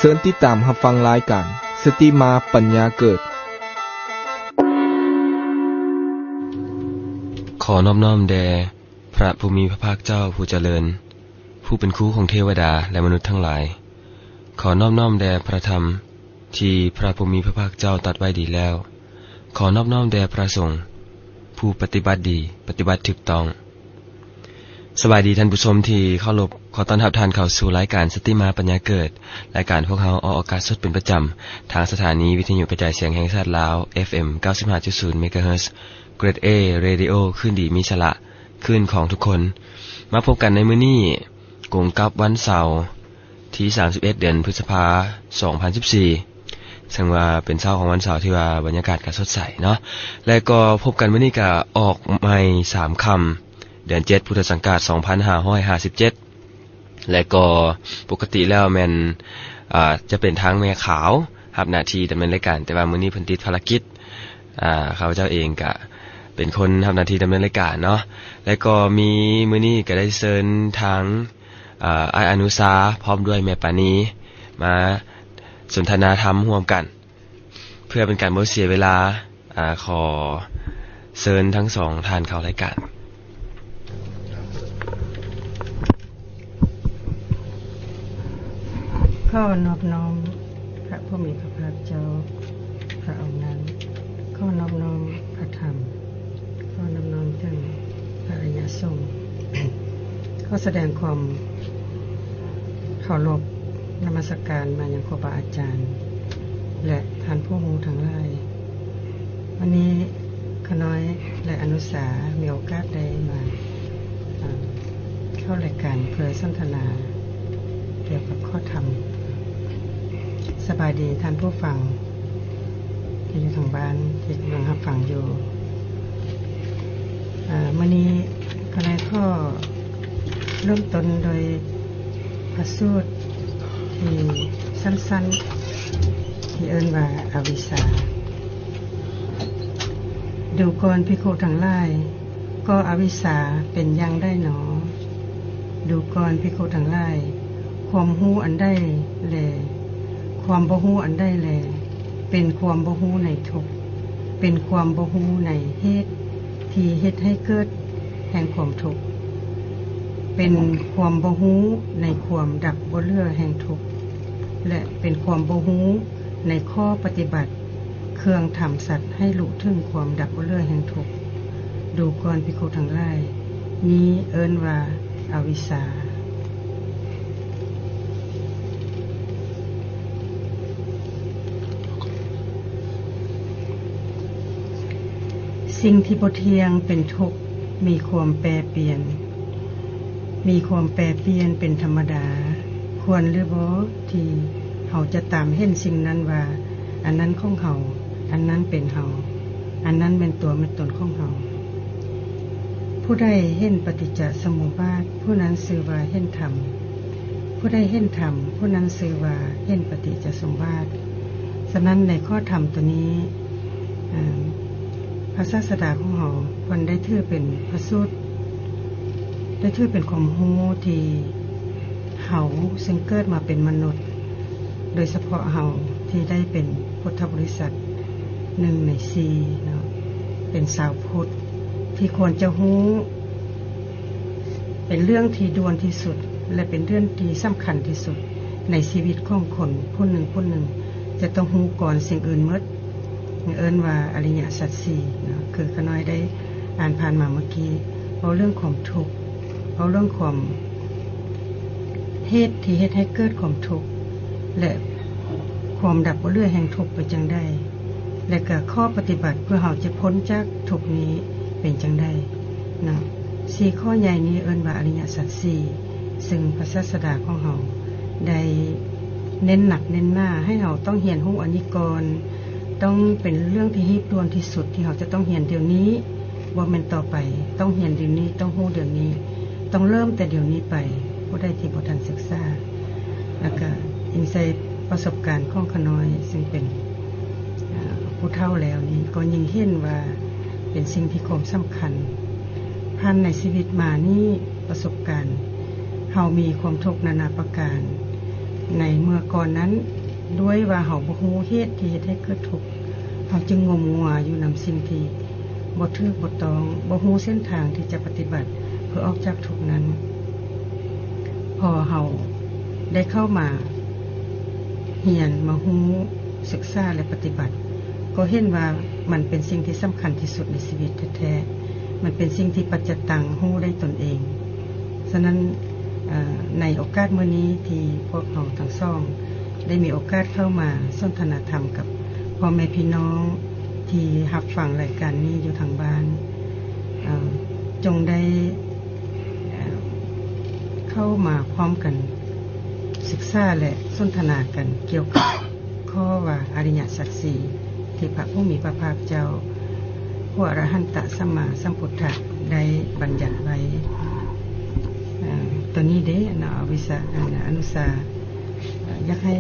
ເຊີນຕິດຕາມຮັບຟັງລາຍການ ສະຕິມາປັນຍາເກີດ. ຂໍນອບນ້ອມແດ່ພະຜູ້ມີພະພາກເຈົ້າຜູ້ຈະເລີນ, ຜູ້ເປັນຄູຂອງເທວະດາ ແລະ ມະນຸດທັງຫຼາຍ. ຂໍນອບນ້ອມແດ່ພະທຳທີ່ພະຜູ້ມີພະພາກເຈົ້າຕັດໄວ້ດີແລ້ວ. ຂໍນອບນ້ອມແດ່ພະສົງ ຜູ້ປະຕິບັດດີ, ປະຕິບັດຖືກຕ້ອງ. ສະບາຍດີທ່ານຜູ້ຊົມທີ່ເຄົາລົບ, ຂໍຕ້ອນຮັບທ່ານເຂົ້າສູ່ລາຍການສະຕິມາປັນຍາເກີດ. ລາຍການພວກເຮົາອອກອາກາດສົດເປັນປະຈຳ ທາງສະຖານີວິທະຍຸກະຈາຍສຽງແຫ່ງຊາດລາວ ເອັຟເອັມ ເກົ້າສິບຫ້າຈຸດສູນ ເມກາເຮີດ ເກຣດເອ ເຣດິໂອ ຄື້ນດີມີສາລະ, ຄື້ນຂອງທຸກຄົນ. ມາພົບກັນໃນມື້ນີ້ ກົງກັບວັນເສົາ ທີສາມສິບເອັດ ເດືອນພຶດສະພາ ສອງພັນສິບສີ່ ເຊິ່ງວ່າເປັນເຊົ້າຂອງວັນເສົາທີ່ວ່າບັນຍາກາດກໍສົດໃສເນາະ ແລະ ກໍພົບກັນມື້ນີ້ກໍອອກໃໝ່ສາມຄ່ຳ ເດືອນເຈັດ ພຸດທະສັງກາດ ສອງພັນຫ້າຮ້ອຍຫ້າສິບເຈັດ ແລະ ກໍປົກກະຕິແລ້ວແມ່ນ ອ່າ ຈະເປັນທາງແມ່ຂາວຮັບໜ້າທີ່ດຳເນີນລາຍການ, ແຕ່ວ່າມື້ນີ້ເພິ່ນຕິດພາລະກິດ. ອ່າ ຂ້າພະເຈົ້າເອງກະເປັນຄົນຮັບໜ້າທີ່ດຳເນີນລາຍການເນາະ ແລະ ກໍມີມື້ນີ້ກໍໄດ້ເຊີນທາງ ອ່າ ອ້າຍອະນຸສາ ພ້ອມດ້ວຍແມ່ປານີ ມາສົນທະນາທຳຮ່ວມກັນ. ເພື່ອເປັນການບໍ່ເສຍເວລາ ອ່າ ຂໍເຊີນທັງສອງທ່ານເຂົ້າລາຍການ. ຂໍນອບນ້ອມພະຜູ້ມີພະພາກເຈົ້າພະອົງນັ້ນ, ຂໍນອບນ້ອມພະທຳ, ຂໍນອບນ້ອມເຖິງພະອະລິຍະສົງ, ຂໍສະແດງຄວາມເຄົາລົບນະມັດສະການມາຍັງຄູບາອາຈານ ແລະ ທ່ານຜູ້ຮູ້ທັງຫຼາຍ. ວັນນີ້ຂ້ານ້ອຍ ແລະ ອະນຸສາມີໂອກາດໄດ້ມາ ເອີ ເຂົ້າລາຍການເພື່ອສົນທະນາກ່ຽວກັບຂໍ້ທຳ. ສະບາຍດີທ່ານຜູ້ຟັງທີ່ຢູ່ທາງບ້ານທີ່ກຳລັງຮັບຟັງຢູ່. ເອີ ມື້ນີ້ຂ້ານ້ອຍຂໍເລີ່ມຕົ້ນໂດຍພະສູດທີ່ສັ້ນໆ ທີ່ເອີ້ນວ່າອະວິຊາ. ດູກ່ອນພິກຂຸທັງຫຼາຍ, ກໍອະວິຊາເປັນຢ່າງໃດໜໍ? ດູກ່ອນພິກຂຸທັງຫຼາຍ, ຄວາມຮູ້ອັນໃດແລ? ຄວາມບໍ່ຮູ້ອັນໃດແລ? ເປັນຄວາມບໍ່ຮູ້ໃນທຸກ, ເປັນຄວາມບໍ່ຮູ້ໃນເຫດທີ່ເຮັດໃຫ້ເກີດແຫ່ງຄວາມທຸກ, ເປັນຄວາມບໍ່ຮູ້ໃນຄວາມດັບບໍ່ເຫຼືອແຫ່ງທຸກ ແລະ ເປັນຄວາມບໍ່ຮູ້ໃນຂໍ້ປະຕິບັດ ເຄື່ອງທຳສັດໃຫ້ລຸເຖິງຄວາມດັບບໍ່ເຫຼືອແຫ່ງທຸກ. ດູກ່ອນພິກຂຸທັງຫຼາຍ, ນີ້ເອີ້ນວ່າອະວິຊາ. ສິ່ງທີ່ບໍ່ທ່ຽງເປັນທຸກ, ມີຄວາມແປປ່ຽນ. ມີຄວາມແປປ່ຽນເປັນທຳມະດາ. ຄວນຫຼືບໍ່ທີ່ເຮົາຈະຕາມເຫັນສິ່ງນັ້ນວ່າ ອັນນັ້ນຂອງເຮົາ, ອັນນັ້ນເປັນເຮົາ, ອັນນັ້ນແມ່ນຕົວແມ່ນຕົນຂອງເຮົາ? ຜູ້ໃດເຫັນປະຕິດຈະສະມຸບາດ, ຜູ້ນັ້ນຊື່ວ່າເຫັນທຳ. ຜູ້ໃດເຫັນທຳ, ຜູ້ນັ້ນຊື່ວ່າເຫັນປະຕິດຈະສະມຸບາດ. ສະນັ້ນ ໃນຂໍ້ທຳຕົວນີ້ ເອີ ພະສາສະດາຂອງເຮົາເພິ່ນໄດ້ຖືເປັນພະສູດ, ໄດ້ຖືເປັນຄວາມຮູ້ທີ່ເຮົາເຊິ່ງເກີດມາເປັນມະນຸດ, ໂດຍສະເພາະເຮົາທີ່ໄດ້ເປັນພຸດທະບໍລິສັດໜຶ່ງໃນສີ່ເນາະ, ເປັນຊາວພຸດທີ່ຄວນຈະຮູ້ ເປັນເລື່ອງທີ່ດ່ວນທີ່ສຸດ ແລະ ເປັນເລື່ອງທີ່ສຳຄັນທີ່ສຸດໃນຊີວິດຂອງຄົນຜູ້ໜຶ່ງຜູ້ໜຶ່ງ ຈະຕ້ອງຮູ້ກ່ອນສິ່ງອື່ນໝົດ, ເອີ້ນວ່າອະລິຍະສັດສີ່ເນາະ. ຄືຂ້ານ້ອຍໄດ້ອ່ານຜ່ານມາເມື່ອກີ້, ເວົ້າເລື່ອງຄວາມທຸກ, ເວົ້າເລື່ອງຄວາມ ເຫດທີ່ເຮັດໃຫ້ເກີດຄວາມທຸກ ແລະ ຄວາມດັບບໍ່ເຫຼືອແຫ່ງທຸກເປັນຈັ່ງໃດ ແລະ ກະຂໍ້ປະຕິບັດເພື່ອເຮົາຈະພົ້ນຈາກທຸກນີ້ເປັນຈັ່ງໃດເນາະ. ສີ່ຂໍ້ໃຫຍ່ນີ້ເອີ້ນວ່າອະລິຍະສັດສີ່ ເຊິ່ງພະສາສະດາຂອງເຮົາໄດ້ເນັ້ນໜັກເນັ້ນໜາໃຫ້ເຮົາຕ້ອງຮຽນຮູ້ອັນນີ້ກ່ອນ, ຕ້ອງເປັນເລື່ອງທີ່ຮີບດ່ວນທີ່ສຸດທີ່ເຮົາຈະຕ້ອງຮຽນດຽວນີ້, ບໍ່ແມ່ນຕໍ່ໄປ, ຕ້ອງຮຽນດຽວນີ້, ຕ້ອງຮູ້ດຽວນີ້, ຕ້ອງເລີ່ມແຕ່ດຽວນີ້ໄປ. ຜູ້ໃດທີ່ບໍ່ທັນສຶກສາ ແລ້ວກະອີງໃສ່ປະສົບການຂອງຂ້ານ້ອຍ ເຊິ່ງເປັນ ເອີ ຜູ້ເຖົ້າແລ້ວນີ້ ກໍຍິ່ງເຫັນວ່າເປັນສິ່ງທີ່ຄວາມສຳຄັນ. ຜ່ານໃນຊີວິດມານີ້ ປະສົບການເຮົາມີຄວາມທຸກນານາປະການ, ໃນເມື່ອກ່ອນນັ້ນ, ດ້ວຍວ່າເຮົາບໍ່ຮູ້ເຫດທີ່ເຮັດໃຫ້ເກີດທຸກ, ເຮົາຈຶ່ງງົມງົວຢູ່ນຳສິ່ງທີ່ບໍ່ຖືກບໍ່ຕ້ອງ, ບໍ່ຮູ້ເສັ້ນທາງທີ່ຈະປະຕິບັດເພື່ອອອກຈາກທຸກນັ້ນ. ພໍເຮົາໄດ້ເຂົ້າມາຮຽນ, ມາຮູ້, ສຶກສາ ແລະ ປະຕິບັດ, ກໍເຫັນວ່າມັນເປັນສິ່ງທີ່ສຳຄັນທີ່ສຸດໃນຊີວິດແທ້ໆ. ມັນເປັນສິ່ງທີ່ປັດຈະຕັງຮູ້ໄດ້ຕົນເອງ. ສະນັ້ນ, ເອີ, ໃນໂອກາດມື້ນີ້ທີ່ພວກເຮົາທັງສອງໄດ້ມີໂອກາດເຂົ້າມາສົນທະນາທຳກັບພໍ່ແມ່ພີ່ນ້ອງທີ່ຮັບຟັງລາຍການນີ້ຢູ່ທາງບ້ານ, ເອີ, ຈົ່ງໄດ້ເຂົ້າມາພ້ອມກັນສຶກສາ ແລະ ສົນທະນາກັນກ່ຽວກັບຂໍ້ວ່າອະລິຍະສັດສີ່ ທີ່ພະຜູ້ມີພະພາກເຈົ້າ ພະອະລະຫັນຕະສຳມາສຳພຸດທະ ໄດ້ບັນຍັດໄວ້. ເອີ, ໂຕນີ້ເດ້ເນາະ ອະວິສາ, ອະນຸສາ, ຢາກໃຫ້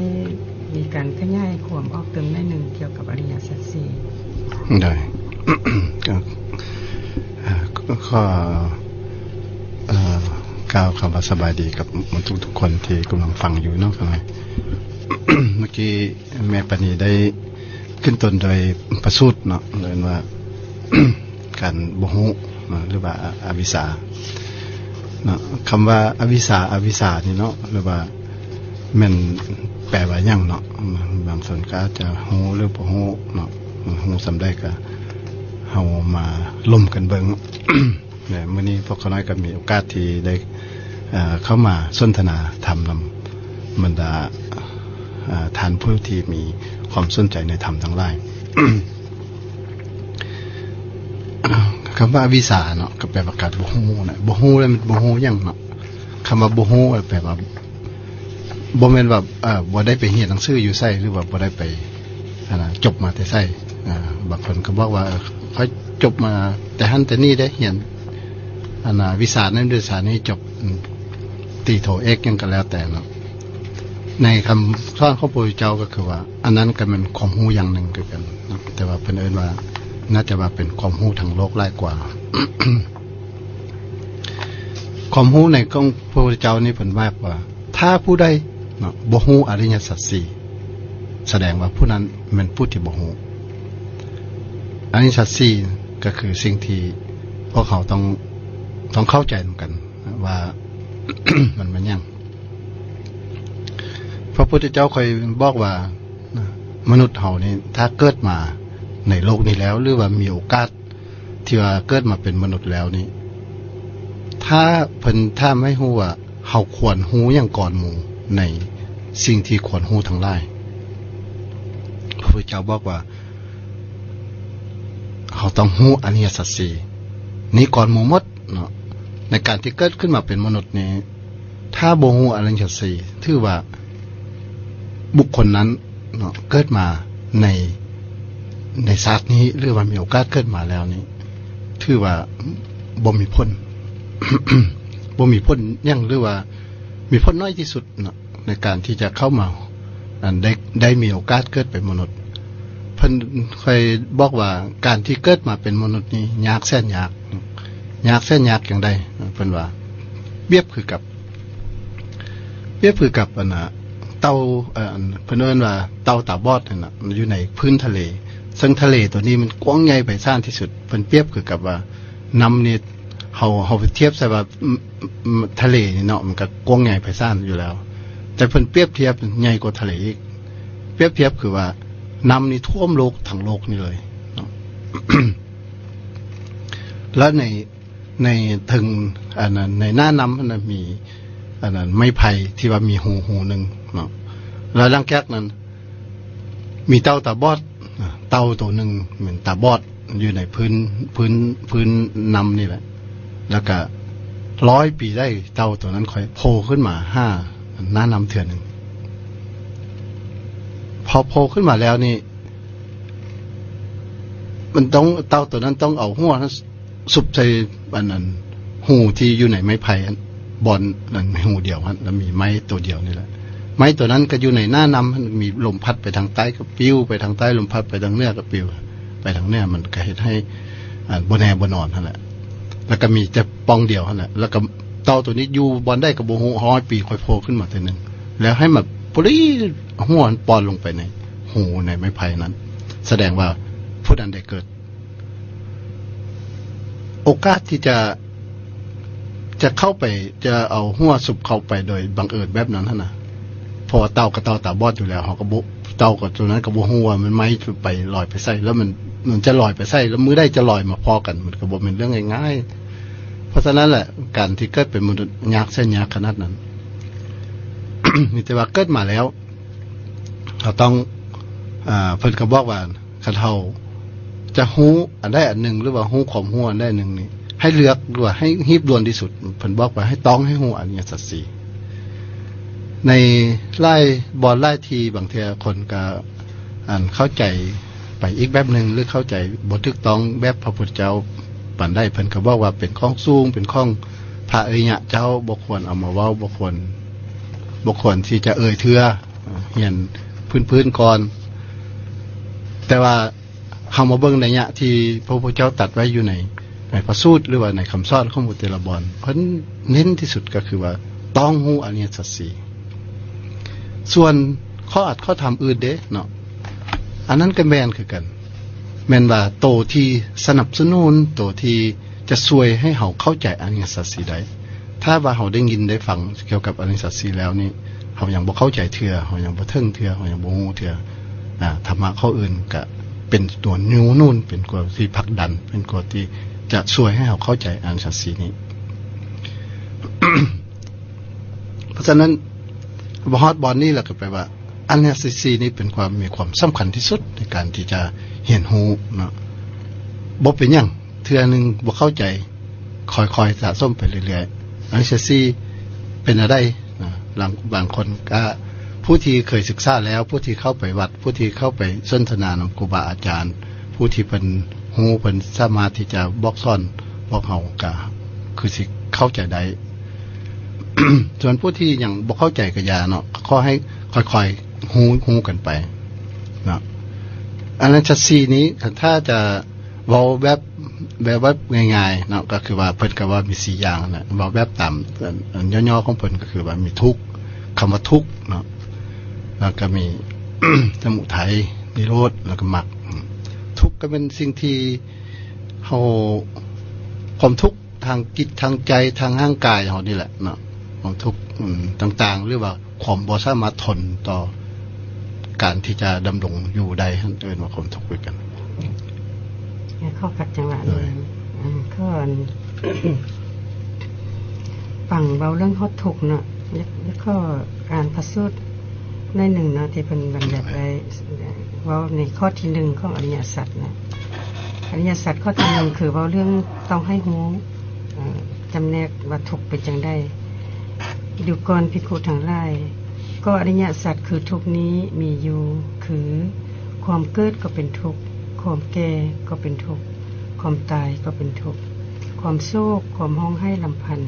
ມີການຂະຫຍາຍຄວາມອອກຕື່ມໜ້ອຍໜຶ່ງກ່ຽວກັບອະລິຍະສັດສີ່. ໂດຍ ກໍ ເອີ, ຂໍ ເອີ, ກ່າວຄຳວ່າສະບາຍດີກັບໝົດທຸກໆຄົນທີ່ກຳລັງຟັງຢູ່ເນາະ. ເມື່ອກີ້ແມ່ປານີໄດ້ຂຶ້ນຕົ້ນໂດຍພະສູດເນາະ, ເອີ້ນວ່າ ການບໍ່ຮູ້ເນາະ ຫຼືວ່າອະ, ອະວິຊາເນາະ. ຄຳວ່າອະວິຊາ, ອະວິຊານີ້ເນາະ ຫຼືວ່າແມ່ນແປວ່າຫຍັງເນາະ? ບາງຄົນກໍອາດຈະຮູ້ ຫຼື ບໍ່ຮູ້ເນາະ, ຮູ້ສ່ຳໃດກໍເຮົາມາລົມກັນເບິ່ງ. ແລະ ມື້ນີ້ພວກຂ້ານ້ອຍກໍມີໂອກາດທີ່ໄດ້, ເອີ, ເຂົ້າມາສົນທະນາທຳນຳບັນດາ, ເອີ, ທ່ານຜູ້ທີ່ມີຄວາມສົນໃຈໃນທຳທັງຫຼາຍ. ຄຳວ່າອະວິຊາເນາະ ກໍແປວ່າການບໍ່ຮູ້ນະ, ບໍ່ຮູ້ແລ້ວມັນບໍ່ຮູ້ຫຍັງເນາະ. ຄຳວ່າບໍ່ຮູ້ແປວ່າ ບໍ່ແມ່ນວ່າ, ເອີ, ບໍ່ໄດ້ໄປຮຽນໜັງສືຢູ່ໃສ ຫຼືວ່າບໍ່ໄດ້ໄປ, ອັນນະ, ຈົບມາແຕ່ໃສ. ອາ, ບາງຄົນກໍບອກວ່າ, ເອີ, ຂ້ອຍຈົບມາແຕ່ຫັ້ນແຕ່ນີ້ເດ້, ຮຽນ, ອັນນະ, ວິຊານັ້ນວິຊານີ້ ຈົບ, ອືມ, ຕີໂທເອກຫຍັງກໍແລ້ວແຕ່ເນາະ. ໃນຄຳສອນຂອງພະພຸດທະເຈົ້າກໍຄືວ່າ ອັນນັ້ນກໍແມ່ນຄວາມຮູ້ຢ່າງໜຶ່ງຄືກັນເນາະ, ແຕ່ວ່າເພິ່ນເອີ້ນວ່າ ໜ້າຈະວ່າເປັນຄວາມຮູ້ທາງໂລກຫຼາຍກວ່າ. ຄວາມຮູ້ໃນຂອງພະພຸດທະເຈົ້ານີ້ເພິ່ນວ່າວ່າ ຖ້າຜູ້ໃດເນາະ ບໍ່ຮູ້ອະລິຍະສັດສີ່ ສະແດງວ່າຜູ້ນັ້ນແມ່ນຜູ້ທີ່ບໍ່ຮູ້. ອະລິຍະສັດສີ່ກໍຄືສິ່ງທີ່ພວກເຮົາຕ້ອງ, ຕ້ອງເຂົ້າໃຈນຳກັນວ່າ ມັນແມ່ນຫຍັງ. ພະພຸດທະເຈົ້າເຄີຍບອກວ່າ ມະນຸດເຮົານີ້ ຖ້າເກີດມາໃນໂລກນີ້ແລ້ວ ຫຼືວ່າມີໂອກາດ ທີ່ວ່າເກີດມາເປັນມະນຸດແລ້ວນີ້ ຖ້າເພິ່ນຖາມໃຫ້ຮູ້ວ່າເຮົາຄວນຮູ້ຫຍັງກ່ອນໝູ່ໃນສິ່ງທີ່ຄວນຮູ້ທັງຫຼາຍ, ພະພຸດທະເຈົ້າບອກວ່າ ເຮົາຕ້ອງຮູ້ອະລິຍະສັດສີ່ນີ້ກ່ອນໝູ່ໝົດເນາະ. ໃນການທີ່ເກີດຂຶ້ນມາເປັນມະນຸດນີ້ ຖ້າບໍ່ຮູ້ອະລິຍະສັດສີ່ ຖືວ່າບຸກຄົນນັ້ນເນາະ ເກີດມາໃນ, ໃນຊາດນີ້ ຫຼືວ່າມີໂອກາດເກີດມາແລ້ວນີ້ ຖືວ່າບໍ່ມີຜົນ, ບໍ່ມີຜົນຫຍັງ ຫຼືວ່າມີຜົນໜ້ອຍທີ່ສຸດເນາະ ໃນການທີ່ຈະເຂົ້າມາ ອັນ ໄດ້, ໄດ້ມີໂອກາດເກີດເປັນມະນຸດ. ເພິ່ນເຄີຍບອກວ່າ ການທີ່ເກີດມາເປັນມະນຸດນີ້ ຍາກແສນຍາກ, ຍາກແສນຍາກຈັ່ງໃດ? ເພິ່ນວ່າ ປຽບຄືກັບ ປຽບຄືກັບ ອັນນະ ເຕົ່າ, ເອີ່, ເພິ່ນເອີ້ນວ່າເຕົ່າຕາບອດຫັ້ນນະ ຢູ່ໃນພື້ນທະເລ, ເຊິ່ງທະເລໂຕນີ້ມັນກວ້າງໃຫຍ່ໄພສານທີ່ສຸດ. ເພິ່ນປຽບຄືກັບວ່ານ້ຳນີ້ ເຮົາ, ເຮົາໄປທຽບໃສ່ວ່າ ອືມ, ອືມ, ທະເລນີ້ເນາະ ມັນກໍກວ້າງໃຫຍ່ໄພສານຢູ່ແລ້ວ, ແຕ່ເພິ່ນປຽບທຽບໃຫຍ່ກວ່າທະເລອີກ. ປຽບທຽບຄືວ່ານ້ຳນີ້ຖ້ວມໂລກ, ທັງໂລກນີ້ເລີຍເນາະ. ແລ້ວໃນ, ໃນເທິງ ອັນນັ້ນ ໃນໜ້ານ້ຳຫັ້ນນະ ມີ ອັນນັ້ນ ໄມ້ໄຜ່ທີ່ວ່າມີຮູ, ຮູໜຶ່ງເນາະ. ແລ້ວຫຼັງຈາກນັ້ນ ມີເຕົ່າຕາບອດ, ເຕົ່າໂຕໜຶ່ງແມ່ນຕາບອດ ຢູ່ໃນພື້ນ, ພື້ນ, ພື້ນນ້ຳນີ້ແຫຼະ. ແລ້ວກະຮ້ອຍປີໄດ້ ເຕົ່າໂຕນັ້ນຄ່ອຍໂຜ່ຂຶ້ນມາຫາໜ້ານ້ຳເທື່ອໜຶ່ງ. ພໍໂຜ່ຂຶ້ນມາແລ້ວນີ້ ມັນຕ້ອງ, ເຕົ່າໂຕນັ້ນຕ້ອງເອົາຫົວນັ້ນ ຊຸບໃສ່ອັນນັ້ນ ຮູທີ່ຢູ່ໃນໄມ້ໄຜ່ຫັ້ນ ບ່ອນນັ້ນ ຮູດຽວຫັ້ນ ແລ້ວມີໄມ້ໂຕດຽວນີ້ແຫຼະ. ໄມ້ໂຕນັ້ນກໍຢູ່ໃນໜ້ານ້ຳຫັ້ນ ມີລົມພັດໄປທາງໃຕ້ກໍປິວໄປທາງໃຕ້, ລົມພັດໄປທາງເໜືອກໍປິວໄປທາງເໜືອ, ມັນກໍເຮັດໃຫ້ ອັນ ບໍ່ແນ່ບໍ່ນອນຫັ້ນແຫຼະ. ແລ້ວກໍມີແຕ່ປ່ອງດຽວຫັ້ນແຫຼະ, ແລ້ວກໍເຕົ່າໂຕນີ້ຢູ່ບ່ອນໃດກໍບໍ່ຮູ້, ຮ້ອຍປີຄ່ອຍໂຜ່ຂຶ້ນມາເທື່ອໜຶ່ງ. ແລ້ວໃຫ້ມາ ປຸລີ ຫົວມັນປ່ອນລົງໄປໃນຮູໃນໄມ້ໄຜ່ນັ້ນ ສະແດງວ່າຜູ້ນັ້ນໄດ້ເກີດ ໂອກາດທີ່ຈະ ຈະເຂົ້າໄປ ຈະເອົາຫົວຊຸບເຂົ້າໄປໂດຍບັງເອີນແບບນັ້ນຫັ້ນນະ ເພາະວ່າເຕົ່າກໍເຕົ່າຕາບອດຢູ່ແລ້ວ ເຮົາກໍບໍ່ ເຕົ່າກໍຕົວນັ້ນກໍບໍ່ຮູ້ວ່າມັນໄມ້ໄປລອຍໄປໃສ ແລ້ວມັນ ມັນຈະລອຍໄປໃສ ແລ້ວມື້ໃດຈະລອຍມາພໍ້ກັນ ມັນກໍບໍ່ແມ່ນເລື່ອງງ່າຍໆ. ເພາະສະນັ້ນແຫຼະ ການທີ່ເກີດເປັນມະນຸດຍາກແສນຍາກຂະໜາດນັ້ນ ມີແຕ່ວ່າເກີດມາແລ້ວ ເຮົາຕ້ອງ ອາ ເພິ່ນກໍບອກວ່າ ຄັນເຮົາຈະຮູ້ອັນໃດອັນໜຶ່ງ ຫຼືວ່າຮູ້ຄວາມຮູ້ອັນໃດອັນໜຶ່ງນີ້ ໃຫ້ເລືອກ ຫຼືວ່າໃຫ້ຮີບດ່ວນທີ່ສຸດ ເພິ່ນບອກວ່າໃຫ້ຕ້ອງໃຫ້ຮູ້ອະລິຍະສັດສີ່. ໃນຫຼາຍບ່ອນຫຼາຍທີ່ ບາງເທື່ອຄົນກໍ ອັນ ເຂົ້າໃຈໄປອີກແບບໜຶ່ງ ຫຼືເຂົ້າໃຈບໍ່ຖືກຕ້ອງແບບພະພຸດທະເຈົ້າປານໃດ ເພິ່ນກໍບອກວ່າເປັນຂອງສູງ ເປັນຂອງພະອະລິຍະເຈົ້າ ບໍ່ຄວນເອົາມາເວົ້າ ບໍ່ຄວນ ບໍ່ຄວນທີ່ຈະເອີ່ຍເທື່ອ ຮຽນພື້ນໆກ່ອນ. ແຕ່ວ່າເຮົາມາເບິ່ງໄລຍະທີ່ພະພຸດທະເຈົ້າຕັດໄວ້ຢູ່ໃນ ໃນພະສູດ ຫຼືວ່າໃນຄຳສອນຂອງພະແຕ່ລະບ່ອນ ເພິ່ນເນັ້ນທີ່ສຸດກໍຄືວ່າຕ້ອງຮູ້ອະລິຍະສັດສີ່. ສ່ວນຂໍ້ອັດຂໍ້ທຳອື່ນເດ້ເນາະ ອັນນັ້ນກໍແມ່ນຄືກັນ ແມ່ນວ່າໂຕທີ່ສະໜັບສະໜູນ ໂຕທີ່ຈະຊ່ວຍໃຫ້ເຮົາເຂົ້າໃຈອະລິຍະສັດສີ່ໄດ້. ຖ້າວ່າເຮົາໄດ້ຍິນໄດ້ຟັງກ່ຽວກັບອະລິຍະສັດສີ່ແລ້ວນີ້ ເຮົາຍັງບໍ່ເຂົ້າໃຈເທື່ອ ເຮົາຍັງບໍ່ເຖິງເທື່ອ ເຮົາຍັງບໍ່ຮູ້ເທື່ອ ອາ ທຳມະຂໍ້ອື່ນກະເປັນຕົວຍູ້ໜູນ ເປັນຕົວທີ່ຜັກດັນ ເປັນຕົວທີ່ຈະຊ່ວຍໃຫ້ເຮົາເຂົ້າໃຈອະລິຍະສັດສີ່ນີ້. ເພາະສະນັ້ນ ມາຮອດບ່ອນນີ້ແລ້ວກໍແປວ່າ ອັນເນີ້ຍ ສີ່ ນີ້ເປັນຄວາມ ມີຄວາມສຳຄັນທີ່ສຸດໃນການທີ່ຈະຮຽນຮູ້ເນາະ. ບໍ່ເປັນຫຍັງ ເທື່ອໜຶ່ງບໍ່ເຂົ້າໃຈ ຄ່ອຍໆສະສົມໄປເລື້ອຍໆ. ອັນທີສີ່ ເປັນແນວໃດນະ? ບາງ ບາງຄົນກະ ຜູ້ທີ່ເຄີຍສຶກສາແລ້ວ ຜູ້ທີ່ເຂົ້າໄປວັດ ຜູ້ທີ່ເຂົ້າໄປສົນທະນານຳຄູບາອາຈານ ຜູ້ທີ່ເພິ່ນຮູ້ ເພິ່ນສາມາດທີ່ຈະບອກສອນພວກເຮົາ ກະຄືຊິເຂົ້າໃຈໄດ້. ສ່ວນຜູ້ທີ່ຍັງບໍ່ເຂົ້າໃຈກະຢ່າເນາະ ຂໍໃຫ້ຄ່ອຍໆຮູ້ ຮູ້ກັນໄປເນາະ. ອັນນັ້ນ ສັດສີ່ນີ້ ຄັນຖ້າຈະເວົ້າແບບ ແບບ ແບບງ່າຍໆເນາະ ກະຄືວ່າເພິ່ນກະວ່າມີສີ່ຢ່າງຫັ້ນແຫຼະ ເວົ້າແບບຕາມ ອັນ ອັນຫຍໍ້ໆຂອງເພິ່ນ ກະຄືວ່າມີທຸກ ຄຳວ່າທຸກເນາະ ແລ້ວກະມີ ສະມຸໄທ ນິໂຣດ ແລ້ວກະມັກ. ທຸກກະແມ່ນສິ່ງທີ່ເຮົາ ຄວາມທຸກ ທາງຈິດທາງໃຈທາງຮ່າງກາຍເຮົານີ້ແຫຼະເນາະ ຄວາມທຸກ ອືມ ຕ່າງໆ ຫຼືວ່າຄວາມບໍ່ສາມາດທົນຕໍ່ການທີ່ຈະດຳລົງຢູ່ໄດ້ຫັ້ນ ເອີ້ນວ່າຄວາມທຸກຄືກັນ. ຂໍຂັດຈັງຫວະ ໂດຍ ອັນ ຂໍອັນ ຟັງເວົ້າເລື່ອງຮອດທຸກເນາະ ຢາກ ຢາກຂໍອ່ານພະສູດໜ້ອຍໜຶ່ງເນາະ ທີ່ເພິ່ນບັນຍັດໄວ້ ເວົ້າໃນຂໍ້ທີໜຶ່ງຂອງອະລິຍະສັດນະ. ອະລິຍະສັດຂໍ້ທີໜຶ່ງ ຄືເວົ້າເລື່ອງຕ້ອງໃຫ້ຮູ້ ເອີ ຈຳແນກວ່າທຸກເປັນຈັ່ງໃດ. ດູກ່ອນພິກຂຸທັງຫຼາຍ ກໍອະລິຍະສັດຄືທຸກນີ້ມີຢູ່ ຄື ຄວາມເກີດກໍເປັນທຸກ, ຄວາມແກ່ກໍເປັນທຸກ, ຄວາມຕາຍກໍເປັນທຸກ, ຄວາມໂສກ, ຄວາມຮ້ອງໄຫ້ລຳພັນ,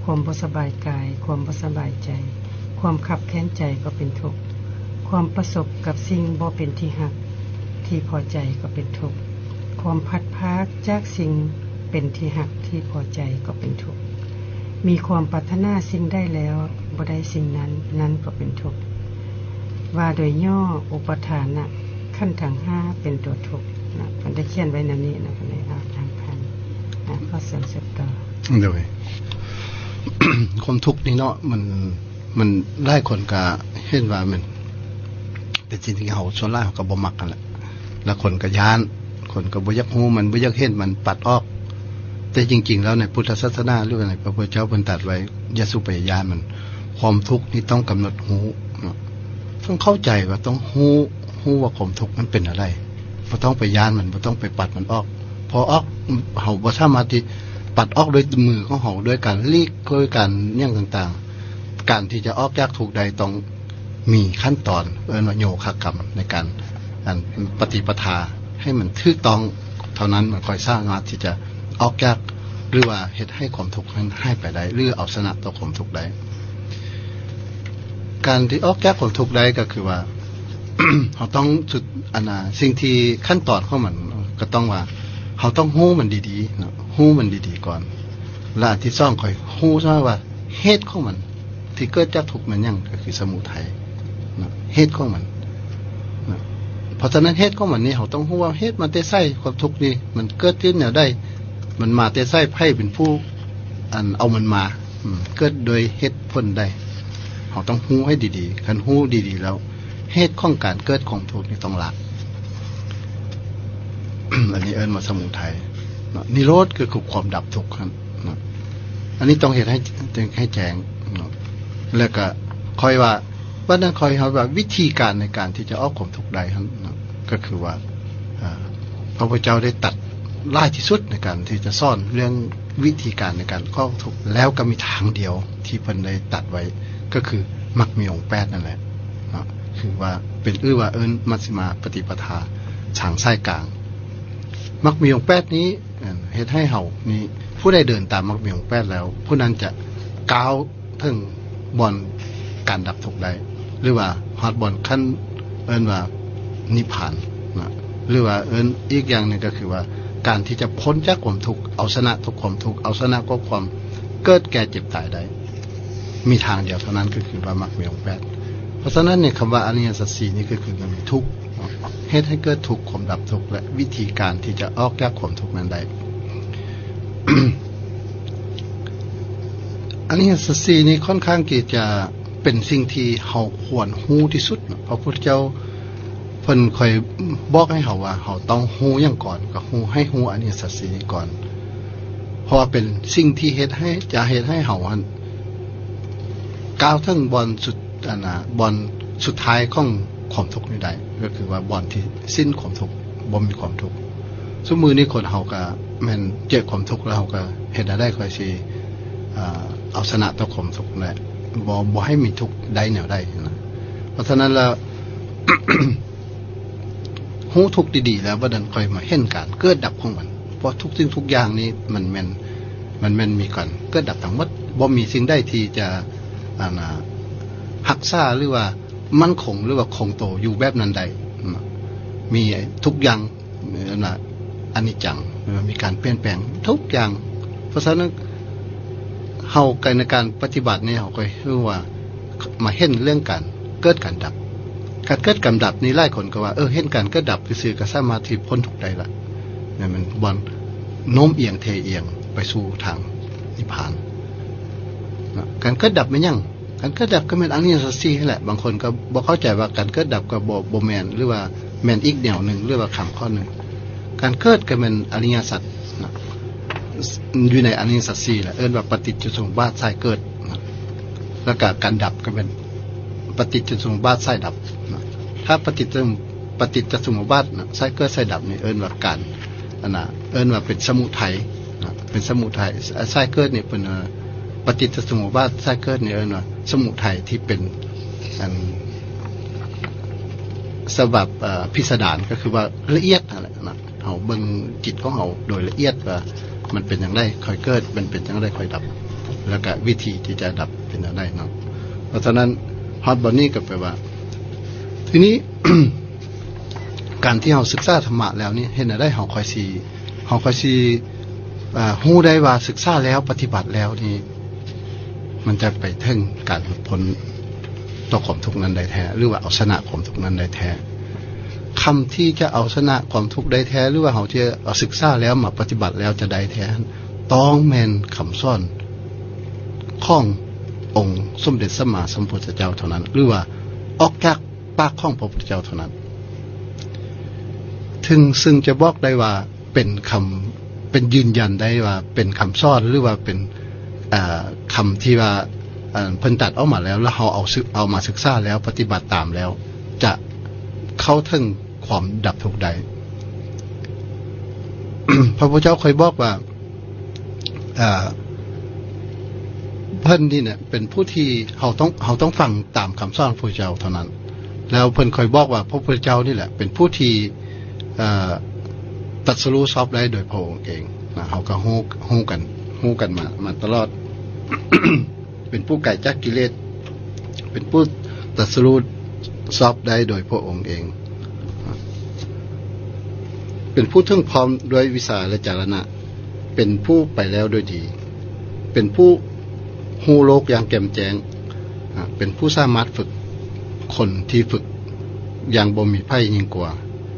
ຄວາມບໍ່ສະບາຍກາຍ, ຄວາມບໍ່ສະບາຍໃຈ, ຄວາມຄັບແຄ້ນໃຈກໍເປັນທຸກ, ຄວາມປະສົບກັບສິ່ງບໍ່ເປັນທີ່ຮັກທີ່ພໍໃຈກໍເປັນທຸກ, ຄວາມພັດພາກຈາກສິ່ງເປັນທີ່ຮັກທີ່ພໍໃຈກໍເປັນທຸກ, ມີຄວາມປາດຖະໜາສິ່ງໃດແລ້ວບໍ່ໄດ້ສິ່ງນັ້ນ, ນັ້ນກໍເປັນທຸກ. ວ່າໂດຍຫຍໍ້ ອຸປາທານະຂັນທັງຫ້າເປັນຕົວທຸກນະ. ເພິ່ນໄດ້ຂຽນໄວ້ແນວນີ້ນະ ເພິ່ນໄດ້ເອົາທາງຜ່ານນະ. ຂໍເຊີນສືບຕໍ່. ໂດຍ ຄວາມທຸກນີ້ເນາະ ມັນ ມັນ ຫຼາຍຄົນກະເຫັນວ່າມັນເປັນສິ່ງທີ່ເຮົາ ສ່ວນຫຼາຍເຮົາກະບໍ່ມັກຫັ້ນແຫຼະ ລະຄົນກະຢ້ານ ຄົນກະບໍ່ຢາກຮູ້ມັນ ບໍ່ຢາກເຫັນມັນ ປັດອອກ. ແຕ່ຈິງໆແລ້ວໃນພຸດທະສາສະໜາ ຫຼືວ່າໃນພະພຸດທະເຈົ້າເພິ່ນຕັດໄວ້ ຢ່າສູ່ໄປຢ້ານມັນ. ຄວາມທຸກນີ້ຕ້ອງກຳນົດຮູ້ເນາະ ຕ້ອງເຂົ້າໃຈວ່າຕ້ອງຮູ້ ຮູ້ວ່າຄວາມທຸກມັນເປັນແນວໃດ. ບໍ່ຕ້ອງໄປຢ້ານມັນ ບໍ່ຕ້ອງໄປປັດມັນອອກ ເພາະອອກ ເຮົາບໍ່ສາມາດທີ່ປັດອອກດ້ວຍມືຂອງເຮົາ ດ້ວຍການຫຼີກ ດ້ວຍການຫຍັງຕ່າງໆ. ການທີ່ຈະອອກຈາກທຸກໄດ້ ຕ້ອງມີຂັ້ນຕອນ ເອີ້ນວ່າໂຍຄະກຳ ໃນການ ອັນ ປະຕິປະທາໃຫ້ມັນຖືກຕ້ອງ ເທົ່ານັ້ນມັນຄ່ອຍສາມາດທີ່ຈະອອກຈາກ ຫຼືວ່າເຮັດໃຫ້ຄວາມທຸກນັ້ນຫາຍໄປໄດ້ ຫຼືເອົາຊະນະຕໍ່ຄວາມທຸກໄດ້. ການທີ່ອອກຈາກຄວາມທຸກໄດ້ກະຄືວ່າ ເຮົາຕ້ອງ ອັນນາ ສິ່ງທີ່ຂັ້ນຕອນຂອງມັນກະຕ້ອງວ່າ ເຮົາຕ້ອງຮູ້ມັນດີໆເນາະ ຮູ້ມັນດີໆກ່ອນ ລະອັນທີສອງ ຄ່ອຍຮູ້ຊະວ່າເຫດຂອງມັນທີ່ເກີດຈາກທຸກແມ່ນຫຍັງ ກະຄືສະມຸໄທ. ນະ ເຫດຂອງມັນນະ. ເພາະສະນັ້ນເຫດຂອງມັນນີ້ ເຮົາຕ້ອງຮູ້ວ່າເຫດມາແຕ່ໃສ, ຄວາມທຸກນີ້ມັນເກີດຂຶ້ນແນວໃດ, ມັນມາແຕ່ໃສ, ໃຜເປັນຜູ້ ອັນເອົາມັນມາ, ເກີດໂດຍເຫດຜົນໃດ, ເຮົາຕ້ອງຮູ້ໃຫ້ດີໆ. ຄັນຮູ້ດີໆແລ້ວ ເຫດຂອງການເກີດຂອງທຸກນີ້ຕ້ອງລະ. ອັນນີ້ເອີ້ນວ່າສະມຸໄທເນາະ, ນິໂຣດກໍຄືຄວາມດັບທຸກຫັ້ນເນາະ. ອັນນີ້ຕ້ອງເຮັດໃຫ້ ໃຫ້ແຈ້ງເນາະ. ແລ້ວກໍຄ່ອຍວ່າ ບັດນັ້ນຄ່ອຍເຮົາວ່າວິທີການໃນການທີ່ຈະອອກຄວາມທຸກໄດ້ຫັ້ນເນາະ, ກໍຄືວ່າ ເອີ ພະພຸດທະເຈົ້າໄດ້ຕັດຫຼາຍທີ່ສຸດໃນການທີ່ຈະສອນເລື່ອງວິທີການໃນການອອກທຸກ, ແລ້ວກໍມີທາງດຽວທີ່ເພິ່ນໄດ້ຕັດໄວ້ ກໍຄືມັກມີອົງແປດນັ້ນແຫຼະເນາະ, ຄືວ່າເປັນ ຫຼືວ່າເອີ້ນມັດຊິມາປະຕິປະທາທາງສາຍກາງ. ມັກມີອົງແປດນີ້ ເຮັດໃຫ້ເຮົານີ້ ຜູ້ໃດເດີນຕາມມັກມີອົງແປດແລ້ວ ຜູ້ນັ້ນຈະກ້າວເຖິງບ່ອນການດັບທຸກໄດ້ ຫຼືວ່າຮອດບ່ອນຂັ້ນເອີ້ນວ່ານິບພານນະ, ຫຼືວ່າເອີ້ນອີກຢ່າງໜຶ່ງກໍຄືວ່າ ການທີ່ຈະພົ້ນຈາກຄວາມທຸກ, ເອົາຊະນະທຸກຄວາມທຸກ, ເອົາຊະນະກັບຄວາມເກີດແກ່ເຈັບຕາຍໄດ້ ມີທາງດຽວເທົ່ານັ້ນ ກໍຄືວ່າມັກມີອົງແປດ. ເພາະສະນັ້ນນີ້ ຄຳວ່າອະລິຍະສັດສີ່ນີ້ ກໍຄືມັນມີທຸກເນາະ, ເຮັດໃຫ້ເກີດທຸກ, ຄວາມດັບທຸກ ແລະ ວິທີການທີ່ຈະອອກຈາກຄວາມທຸກນັ້ນໄດ້. ອະລິຍະສັດສີ່ນີ້ ຂ້ອນຂ້າງທີ່ຈະເປັນສິ່ງທີ່ເຮົາຄວນຮູ້ທີ່ສຸດເນາະ. ພະພຸດທະເຈົ້າເພິ່ນຄ່ອຍບອກໃຫ້ເຮົາວ່າ ເຮົາຕ້ອງຮູ້ຫຍັງກ່ອນ? ກໍຮູ້ ໃຫ້ຮູ້ອະລິຍະສັດສີ່ນີ້ກ່ອນ, ເພາະວ່າເປັນສິ່ງທີ່ເຮັດໃຫ້ ຈະເຮັດໃຫ້ເຮົາຫັ້ນ ກ່າວເຖິງບ່ອນສຸດ ອັນນະ ບ່ອນສຸດທ້າຍຂອງຄວາມທຸກນີ້ໄດ້, ກໍຄືວ່າບ່ອນທີ່ສິ້ນຄວາມທຸກ, ບໍ່ມີຄວາມທຸກ. ຊຸມມື້ນີ້ຄົນເຮົາກໍແມ່ນເຈອຄວາມທຸກແລ້ວ ເຮົາກໍເຮັດແນວໃດຄ່ອຍຊິ ເອີ ເອົາຊະນະຕໍ່ຄວາມທຸກນັ້ນແຫຼະ, ບໍ່ ບໍ່ໃຫ້ມີທຸກໄດ້ແນວໃດນະ. ເພາະສະນັ້ນແລ້ວ ຮູ້ທຸກດີໆແລ້ວ ບັດນັ້ນຄ່ອຍມາເຫັນການເກີດດັບຂອງມັນ, ເພາະທຸກສິ່ງທຸກຢ່າງນີ້ມັນແມ່ນ ມັນແມ່ນມີການເກີດດັບທັງໝົດ, ບໍ່ມີສິ່ງໃດທີ່ຈະ ອັນນະ ຮັກສາ ຫຼືວ່າໝັ້ນຄົງ ຫຼືວ່າຄົງໂຕຢູ່ແບບນັ້ນໄດ້. ມີທຸກຢ່າງ ອັນນະ ອະນິດຈັງ ມີການປ່ຽນແປງທຸກຢ່າງ. ເພາະສະນັ້ນ ເຮົາໃນການປະຕິບັດນີ້ ເຮົາກໍຮູ້ວ່າ ມາເຫັນເລື່ອງການເກີດການດັບ. ການເກີດການດັບນີ້ ຫຼາຍຄົນກໍວ່າ ເອີ ເຫັນການເກີດດັບຊື່ໆ ກໍສາມາດທີ່ພົ້ນທຸກໄດ້ລະ, ນັ້ນແມ່ນບ່ອນໂນ້ມອຽງເທອຽງໄປສູ່ທາງນິບພານນະ. ການເກີດດັບແມ່ນຫຍັງ? ການເກີດດັບກໍແມ່ນອະລິຍະສັດສີ່ຫັ້ນແຫຼະ. ບາງຄົນກໍບໍ່ເຂົ້າໃຈວ່າການເກີດດັບກໍບໍ່ ບໍ່ແມ່ນ ຫຼືວ່າແມ່ນອີກແນວໜຶ່ງ ຫຼືວ່າຄຳຂໍ້ໜຶ່ງ. ການເກີດກໍແມ່ນອະລິຍະສັດນະ, ຢູ່ໃນອະລິຍະສັດສີ່ແຫຼະ, ເອີ້ນວ່າປະຕິດຈະສົມບັດສາຍເກີດນະ, ແລ້ວກໍການດັບກໍແມ່ນປະຕິດຈະສົມບັດສາຍດັບນະ. ຖ້າປະຕິດຈະ ປະຕິດຈະສົມບັດນະ ສາຍເກີດສາຍດັບນີ້ ເອີ້ນວ່າການ ອັນນະ ເອີ້ນວ່າເປັນສະມຸໄທນະ, ເປັນສະມຸໄທ. ສາຍເກີດນີ້ເປັນ ເອີ ປະຕິດຈະສົມບັດສາຍເກີດນີ້ເອີ້ນວ່າສະມຸໄທ ທີ່ເປັນ ອັນ ສະບັບ ເອີ ພິສະດານ ກໍຄືວ່າລະອຽດຫັ້ນແຫຼະນະ. ເຮົາເບິ່ງຈິດຂອງເຮົາໂດຍລະອຽດວ່າມັນເປັນຈັ່ງໃດຄ່ອຍເກີດ, ມັນເປັນຈັ່ງໃດຄ່ອຍດັບ, ແລ້ວກະວິທີທີ່ຈະດັບເປັນຈັ່ງໃດເນາະ. ເພາະສະນັ້ນ ຮອດບ່ອນນີ້ກໍແປວ່າ ທີນີ້ ການທີ່ເຮົາສຶກສາທຳມະແລ້ວນີ້ ເຮັດແນວໃດເຮົາຄ່ອຍຊິ ເຮົາຄ່ອຍຊິ ເອີ ຮູ້ໄດ້ວ່າສຶກສາແລ້ວ ປະຕິບັດແລ້ວນີ້ ມັນຈະໄປເຖິງການຫຼຸດພົ້ນຕໍ່ຄວາມທຸກນັ້ນໄດ້ແທ້ ຫຼືວ່າເອົາຊະນະຄວາມທຸກນັ້ນໄດ້ແທ້. ຄຳທີ່ຈະເອົາຊະນະຄວາມທຸກໄດ້ແທ້ ຫຼືວ່າເຮົາຈະເອົາສຶກສາແລ້ວມາປະຕິບັດແລ້ວຈະໄດ້ແທ້ ຕ້ອງແມ່ນຄຳສອນຂອງອົງສົມເດັດສຳມາສຳພຸດທະເຈົ້າເທົ່ານັ້ນ ຫຼືວ່າອອກຈາກ ປາກຂອງພະພຸດທະເຈົ້າເທົ່ານັ້ນ ເຖິງ ເຊິ່ງຈະບອກໄດ້ວ່າເປັນຄຳ ເປັນຢືນຢັນໄດ້ວ່າເປັນຄຳສອນ ຫຼືວ່າເປັນ ເອີ ຄຳທີ່ວ່າ ເອີ ເພິ່ນຕັດອອກມາແລ້ວ ແລ້ວເຮົາເອົາ ເອົາມາສຶກສາແລ້ວ ປະຕິບັດຕາມແລ້ວ ຈະເຂົ້າເຖິງຄວາມດັບທຸກໄດ້. ພະພຸດທະເຈົ້າເຄີຍບອກວ່າ ເອີ ເພິ່ນນີ້ນະເປັນຜູ້ທີ່ເຮົາຕ້ອງ ເຮົາຕ້ອງຟັງຕາມຄຳສອນຂອງພະເຈົ້າເທົ່ານັ້ນ. ແລ້ວເພິ່ນຄ່ອຍບອກວ່າ ພະພຸດທະເຈົ້ານີ້ແຫຼະເປັນຜູ້ທີ່ ເອີ ຕັດສະຮູ້ຊອບໄດ້ໂດຍພະອົງເອງນະ. ເຮົາກໍຮູ້ ຮູ້ກັນ ຮູ້ກັນມາ ມາຕະຫຼອດ ເປັນຜູ້ໄກຈາກກິເລດ ເປັນຜູ້ຕັດສະຮູ້ຊອບໄດ້ໂດຍພະອົງເອງ ເປັນຜູ້ເຖິງພ້ອມດ້ວຍວິຊາ ແລະ ຈາລະນະ ເປັນຜູ້ໄປແລ້ວໂດຍດີ ເປັນຜູ້ຮູ້ໂລກຢ່າງແຈ່ມແຈ້ງ ເປັນຜູ້ສາມາດຝຶກ ຄົນທີ່ຝຶກຢ່າງບໍ່ມີໃຜຍິ່ງກວ່າ,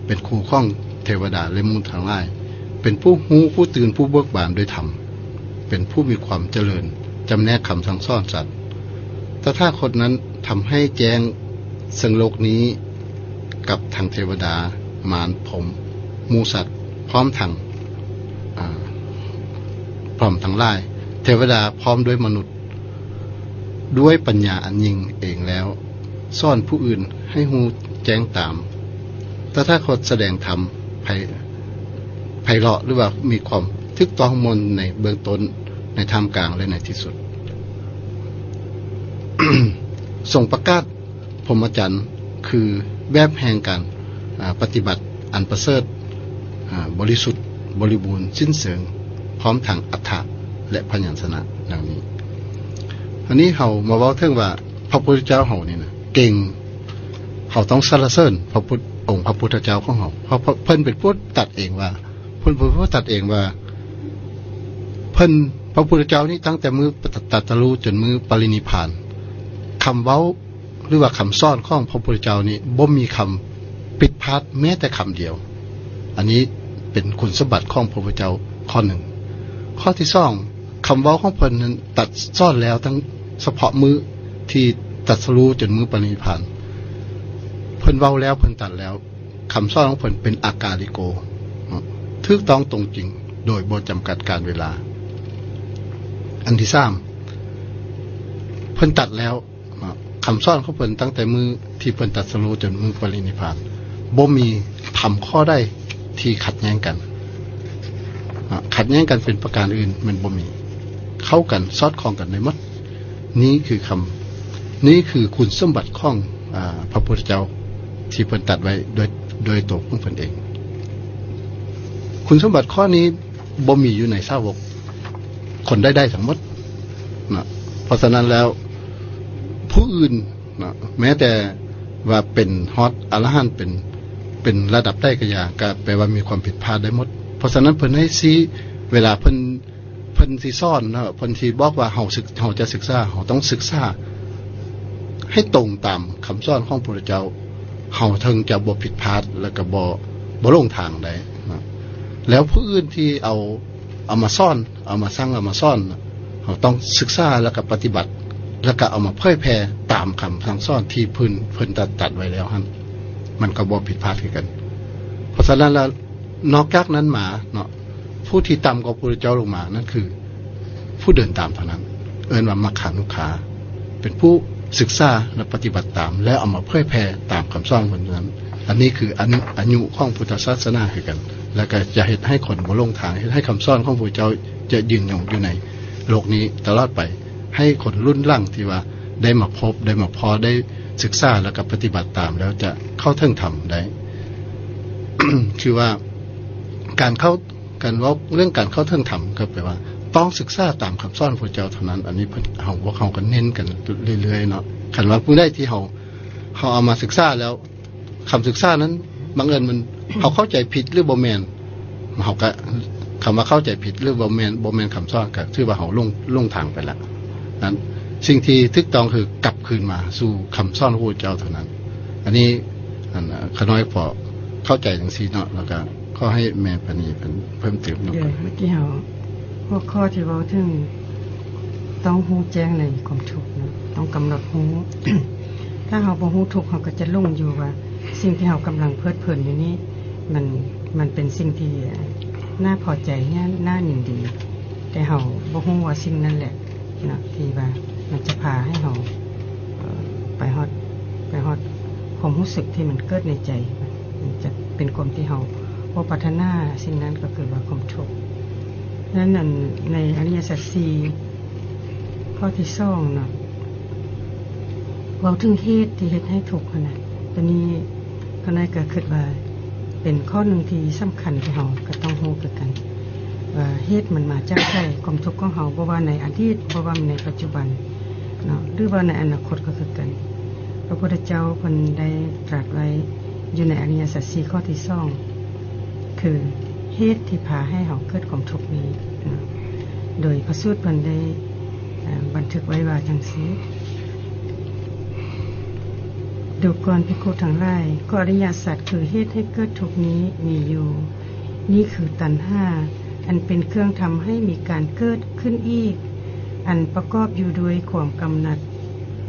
ເປັນຄູຂອງເທວະດາ ແລະ ໝູ່ທັງຫຼາຍ, ເປັນຜູ້ຮູ້, ຜູ້ຕື່ນ, ຜູ້ເບີກບານດ້ວຍທຳ, ເປັນຜູ້ມີຄວາມຈະເລີນ, ຈຳແນກຄຳສັ່ງສອນສັດ. ຕະຖາຄົດນັ້ນທຳໃຫ້ແຈ້ງເຊິ່ງໂລກນີ້ກັບທັງເທວະດາ, ມານ, ພົມ, ໝູ່ສັດ, ພ້ອມທັງ, ອາ, ພ້ອມທັງຫຼາຍ, ເທວະດາພ້ອມດ້ວຍມະນຸດ, ດ້ວຍປັນຍາອັນຍິ່ງເອງແລ້ວ ສອນຜູ້ອື່ນໃຫ້ຮູ້ແຈ້ງຕາມ. ຕະຖາຄົດສະແດງທຳໄພ, ໄພເລາະ ຫຼືວ່າມີຄວາມຖືກຕ້ອງໝົດໃນເບື້ອງຕົ້ນ, ໃນທ່າມກາງ ແລະ ໃນທີ່ສຸດ. ຊົງປະກາດ ພົມມະຈັນ ຄືແບບແຫ່ງການ, ອາ, ປະຕິບັດອັນປະເສີດ, ອາ, ບໍລິສຸດ, ບໍລິບູນ, ສິ້ນເຊີງ, ພ້ອມທັງອັດຖະ ແລະ ພະຍັນຊະນະ ດັ່ງນີ້. ອັນນີ້ເຮົາມາເວົ້າເຖິງວ່າ ພະພຸດທະເຈົ້າເຮົານີ້ນະ ເກັ່ງ, ເຮົາຕ້ອງສັນລະເສີນພະພຸດ, ອົງພະພຸດທະເຈົ້າຂອງເຮົາ, ເພາະເພິ່ນເປັນຜູ້ຕັດເອງວ່າ, ເພິ່ນເປັນຜູ້ຕັດເອງວ່າ, ເພິ່ນ, ພະພຸດທະເຈົ້ານີ້ ຕັ້ງແຕ່ມື້ຕະ, ຕັດສະຮູ້ຈົນມື້ປະລິນິບພານ, ຄຳເວົ້າ ຫຼືວ່າຄຳສອນຂອງພະພຸດທະເຈົ້ານີ້ ບໍ່ມີຄຳຜິດພາດແມ້ແຕ່ຄຳດຽວ. ອັນນີ້ເປັນຄຸນສົມບັດຂອງພະພຸດທະເຈົ້າຂໍ້ໜຶ່ງ. ຂໍ້ທີສອງ, ຄຳເວົ້າຂອງເພິ່ນນັ້ນຕັດສອນແລ້ວ ຕັ້ງສະເພາະມື້ທີ່ຕັດສະຮູ້ຈົນມື້ປະລິນິບພານ. ເພິ່ນເວົ້າແລ້ວ, ເພິ່ນຕັດແລ້ວ. ຄຳສອນຂອງເພິ່ນເປັນອາກາລິໂກ, ຖືກຕ້ອງຕົງຈິງ ໂດຍບໍ່ຈຳກັດການເວລາ. ອັນທີສາມ, ເພິ່ນຕັດແລ້ວ, ຄຳສອນຂອງເພິ່ນຕັ້ງແຕ່ມື້ທີ່ເພິ່ນຕັດສະຮູ້ຈົນມື້ປະລິນິບພານ ບໍ່ມີທຳຂໍ້ໃດທີ່ຂັດແຍ້ງກັນ, ຂັດແຍ້ງກັນເປັນປະການອື່ນມັນບໍ່ມີ, ເຂົ້າກັນ, ສອດຄ່ອງກັນໄດ້ໝົດ. ນີ້ຄືຄຳ, ນີ້ຄືຄຸນສົມບັດຂອງ, ອາ, ພະພຸດທະເຈົ້າທີ່ເພິ່ນຕັດໄວ້ໂດຍ, ໂດຍໂຕຂອງເພິ່ນເອງ. ຄຸນສົມບັດຂໍ້ນີ້ບໍ່ມີຢູ່ໃນສາວົກຄົນໃດໆທັງໝົດນະ. ເພາະສະນັ້ນແລ້ວ ຜູ້ອື່ນນະ, ແມ້ແຕ່ວ່າເປັນຮອດອະລະຫັນ, ເປັນ, ເປັນລະດັບໃດກໍຢ່າ, ກໍແປວ່າມີຄວາມຜິດພາດໄດ້ໝົດ. ເພາະສະນັ້ນເພິ່ນໃຫ້ຊີ້, ເວລາເພິ່ນ ເພິ່ນຊິສອນເນາະ, ເພິ່ນຊິບອກວ່າເຮົາສຶກ, ເຮົາຈະສຶກສາ, ເຮົາຕ້ອງສຶກສາໃຫ້ຕົງຕາມຄຳສອນຂອງພະພຸດທະເຈົ້າ, ເຮົາເຖິງຈະບໍ່ຜິດພາດ ແລະ ກໍບໍ່, ບໍ່ຫຼົງທາງໄດ້ເນາະ. ແລ້ວຜູ້ອື່ນທີ່ເອົາ, ເອົາມາສອນ, ເອົາມາສັ່ງ, ເອົາມາສອນ, ເຮົາຕ້ອງສຶກສາ ແລ້ວກໍປະຕິບັດ, ແລ້ວກໍເອົາມາເຜີຍແຜ່ຕາມຄຳສັ່ງສອນທີ່ເພິ່ນ, ເພິ່ນຕັດ, ຕັດໄວ້ແລ້ວຫັ້ນ, ມັນກໍບໍ່ຜິດພາດຄືກັນ. ເພາະສະນັ້ນແລ້ວ, ນອກຈາກນັ້ນມາເນາະ, ຜູ້ທີ່ຕ່ຳກວ່າພະພຸດທະເຈົ້າລົງມານັ້ນຄືຜູ້ເດີນຕາມເທົ່ານັ້ນ, ເອີ້ນວ່າມັກຂານຸຄາ, ເປັນຜູ້ສຶກສາ ແລະ ປະຕິບັດຕາມ ແລະ ເອົາມາເຜີຍແຜ່ຕາມຄຳສອນເພິ່ນເທົ່ານັ້ນ. ອັນນີ້ຄືອາຍຸ, ອາຍຸຂອງພຸດທະສາສະໜາຄືກັນ, ແລະ ກໍຈະເຮັດໃຫ້ຄົນບໍ່ຫຼົງທາງ, ເຮັດໃຫ້ຄຳສອນຂອງພະພຸດທະເຈົ້າຈະຍືນຍົງຢູ່ໃນໂລກນີ້ຕະຫຼອດໄປ, ໃຫ້ຄົນລຸ້ນຫຼັງທີ່ວ່າໄດ້ມາພົບ, ໄດ້ມາພໍ້, ໄດ້ສຶກສາ ແລ້ວກໍປະຕິບັດຕາມແລ້ວຈະເຂົ້າເຖິງທຳໄດ້. ຄືວ່າການເຂົ້າ ການເວົ້າເລື່ອງການເຂົ້າເຖິງທຳ ກໍແປວ່າຕ້ອງສຶກສາຕາມຄຳສອນພະພຸດທະເຈົ້າເທົ່ານັ້ນ. ອັນນີ້ເພິ່ນ, ເຮົາ, ພວກເຮົາກໍເນັ້ນກັນເລື້ອຍໆເນາະ. ຄັນວ່າມື້ໃດທີ່ເຮົາ, ເຮົາເອົາມາສຶກສາແລ້ວ, ຄຳສຶກສານັ້ນບັງເອີນມັນ, ເຮົາເຂົ້າໃຈຜິດ ຫຼື ບໍ່ແມ່ນ, ເຮົາກໍ, ຄຳວ່າເຂົ້າໃຈຜິດ ຫຼື ບໍ່ແມ່ນ, ບໍ່ແມ່ນຄຳສອນ ກໍຖືວ່າເຮົາຫຼົງ, ຫຼົງທາງໄປແລ້ວ. ນັ້ນ, ສິ່ງທີ່ຖືກຕ້ອງຄືກັບຄືນມາສູ່ຄຳສອນຂອງພະພຸດທະເຈົ້າເທົ່ານັ້ນ. ອັນນີ້, ອັນ, ຂ້ານ້ອຍພໍເຂົ້າໃຈຈັ່ງຊີ້ເນາະ, ແລ້ວກໍ ຂໍໃຫ້ແມ່ປານີເພິ່ນເພີ່ມເຕີມນຳ. ເອີ ເມື່ອກີ້ເຮົາ ຫົວຂໍ້ທີ່ເວົ້າເຖິງ ຕ້ອງຮູ້ແຈ້ງໃນຄວາມທຸກເນາະ, ຕ້ອງກຳນົດຮູ້. ຖ້າເຮົາບໍ່ຮູ້ທຸກ, ເຮົາກໍຈະຫຼົງຢູ່ວ່າ ສິ່ງທີ່ເຮົາກຳລັງເພີດເພີນຢູ່ນີ້ ມັນ, ມັນເປັນສິ່ງທີ່ໜ້າພໍໃຈ, ໜ້າ, ໜ້າຍິນດີ, ແຕ່ເຮົາບໍ່ຮູ້ວ່າສິ່ງນັ້ນແຫຼະ ເນາະ ທີ່ວ່າມັນຈະພາໃຫ້ເຮົາ, ເອີ, ໄປຮອດ, ໄປຮອດຄວາມຮູ້ສຶກທີ່ມັນເກີດໃນໃຈ, ມັນຈະເປັນຄວາມທີ່ເຮົາບໍ່ປາດຖະໜາ, ສິ່ງນັ້ນກໍຄືວ່າຄວາມທຸກ. ນັ້ນ, ອັນ, ໃນອະລິຍະສັດສີ່ ຂໍ້ທີສອງເນາະ, ເວົ້າເຖິງເຫດທີ່ເຮັດໃຫ້ທຸກຫັ້ນນະ. ໂຕນີ້ ຂ້ານ້ອຍກໍຄິດວ່າເປັນຂໍ້ໜຶ່ງທີ່ສຳຄັນທີ່ເຮົາກໍຕ້ອງຮູ້ຄືກັນ ວ່າເຫດມັນມາຈາກໃສ, ຄວາມທຸກຂອງເຮົາ ບໍ່ວ່າໃນອະດີດ, ບໍ່ວ່າໃນປັດຈຸບັນເນາະ, ຫຼືວ່າໃນອະນາຄົດກໍຄືກັນ. ພະພຸດທະເຈົ້າເພິ່ນໄດ້ຕລັດໄວ້ຢູ່ໃນອະລິຍະສັດສີ່ ຂໍ້ທີສອງ ຄືເຫດທີ່ພາໃຫ້ເຮົາເກີດຄວາມທຸກນີ້ເນາະ. ໂດຍພະສູດເພິ່ນໄດ້, ເອີ, ບັນທຶກໄວ້ວ່າຈັ່ງຊີ້. ດູກ່ອນ ພິກຂຸທັງຫຼາຍ, ກໍອະລິຍະສັດຄືເຫດໃຫ້ເກີດທຸກນີ້ມີຢູ່. ນີ້ຄືຕັນຫາ ອັນເປັນເຄື່ອງທຳໃຫ້ມີການເກີດຂຶ້ນອີກ, ອັນປະກອບຢູ່ດ້ວຍຄວາມກຳໜັດ,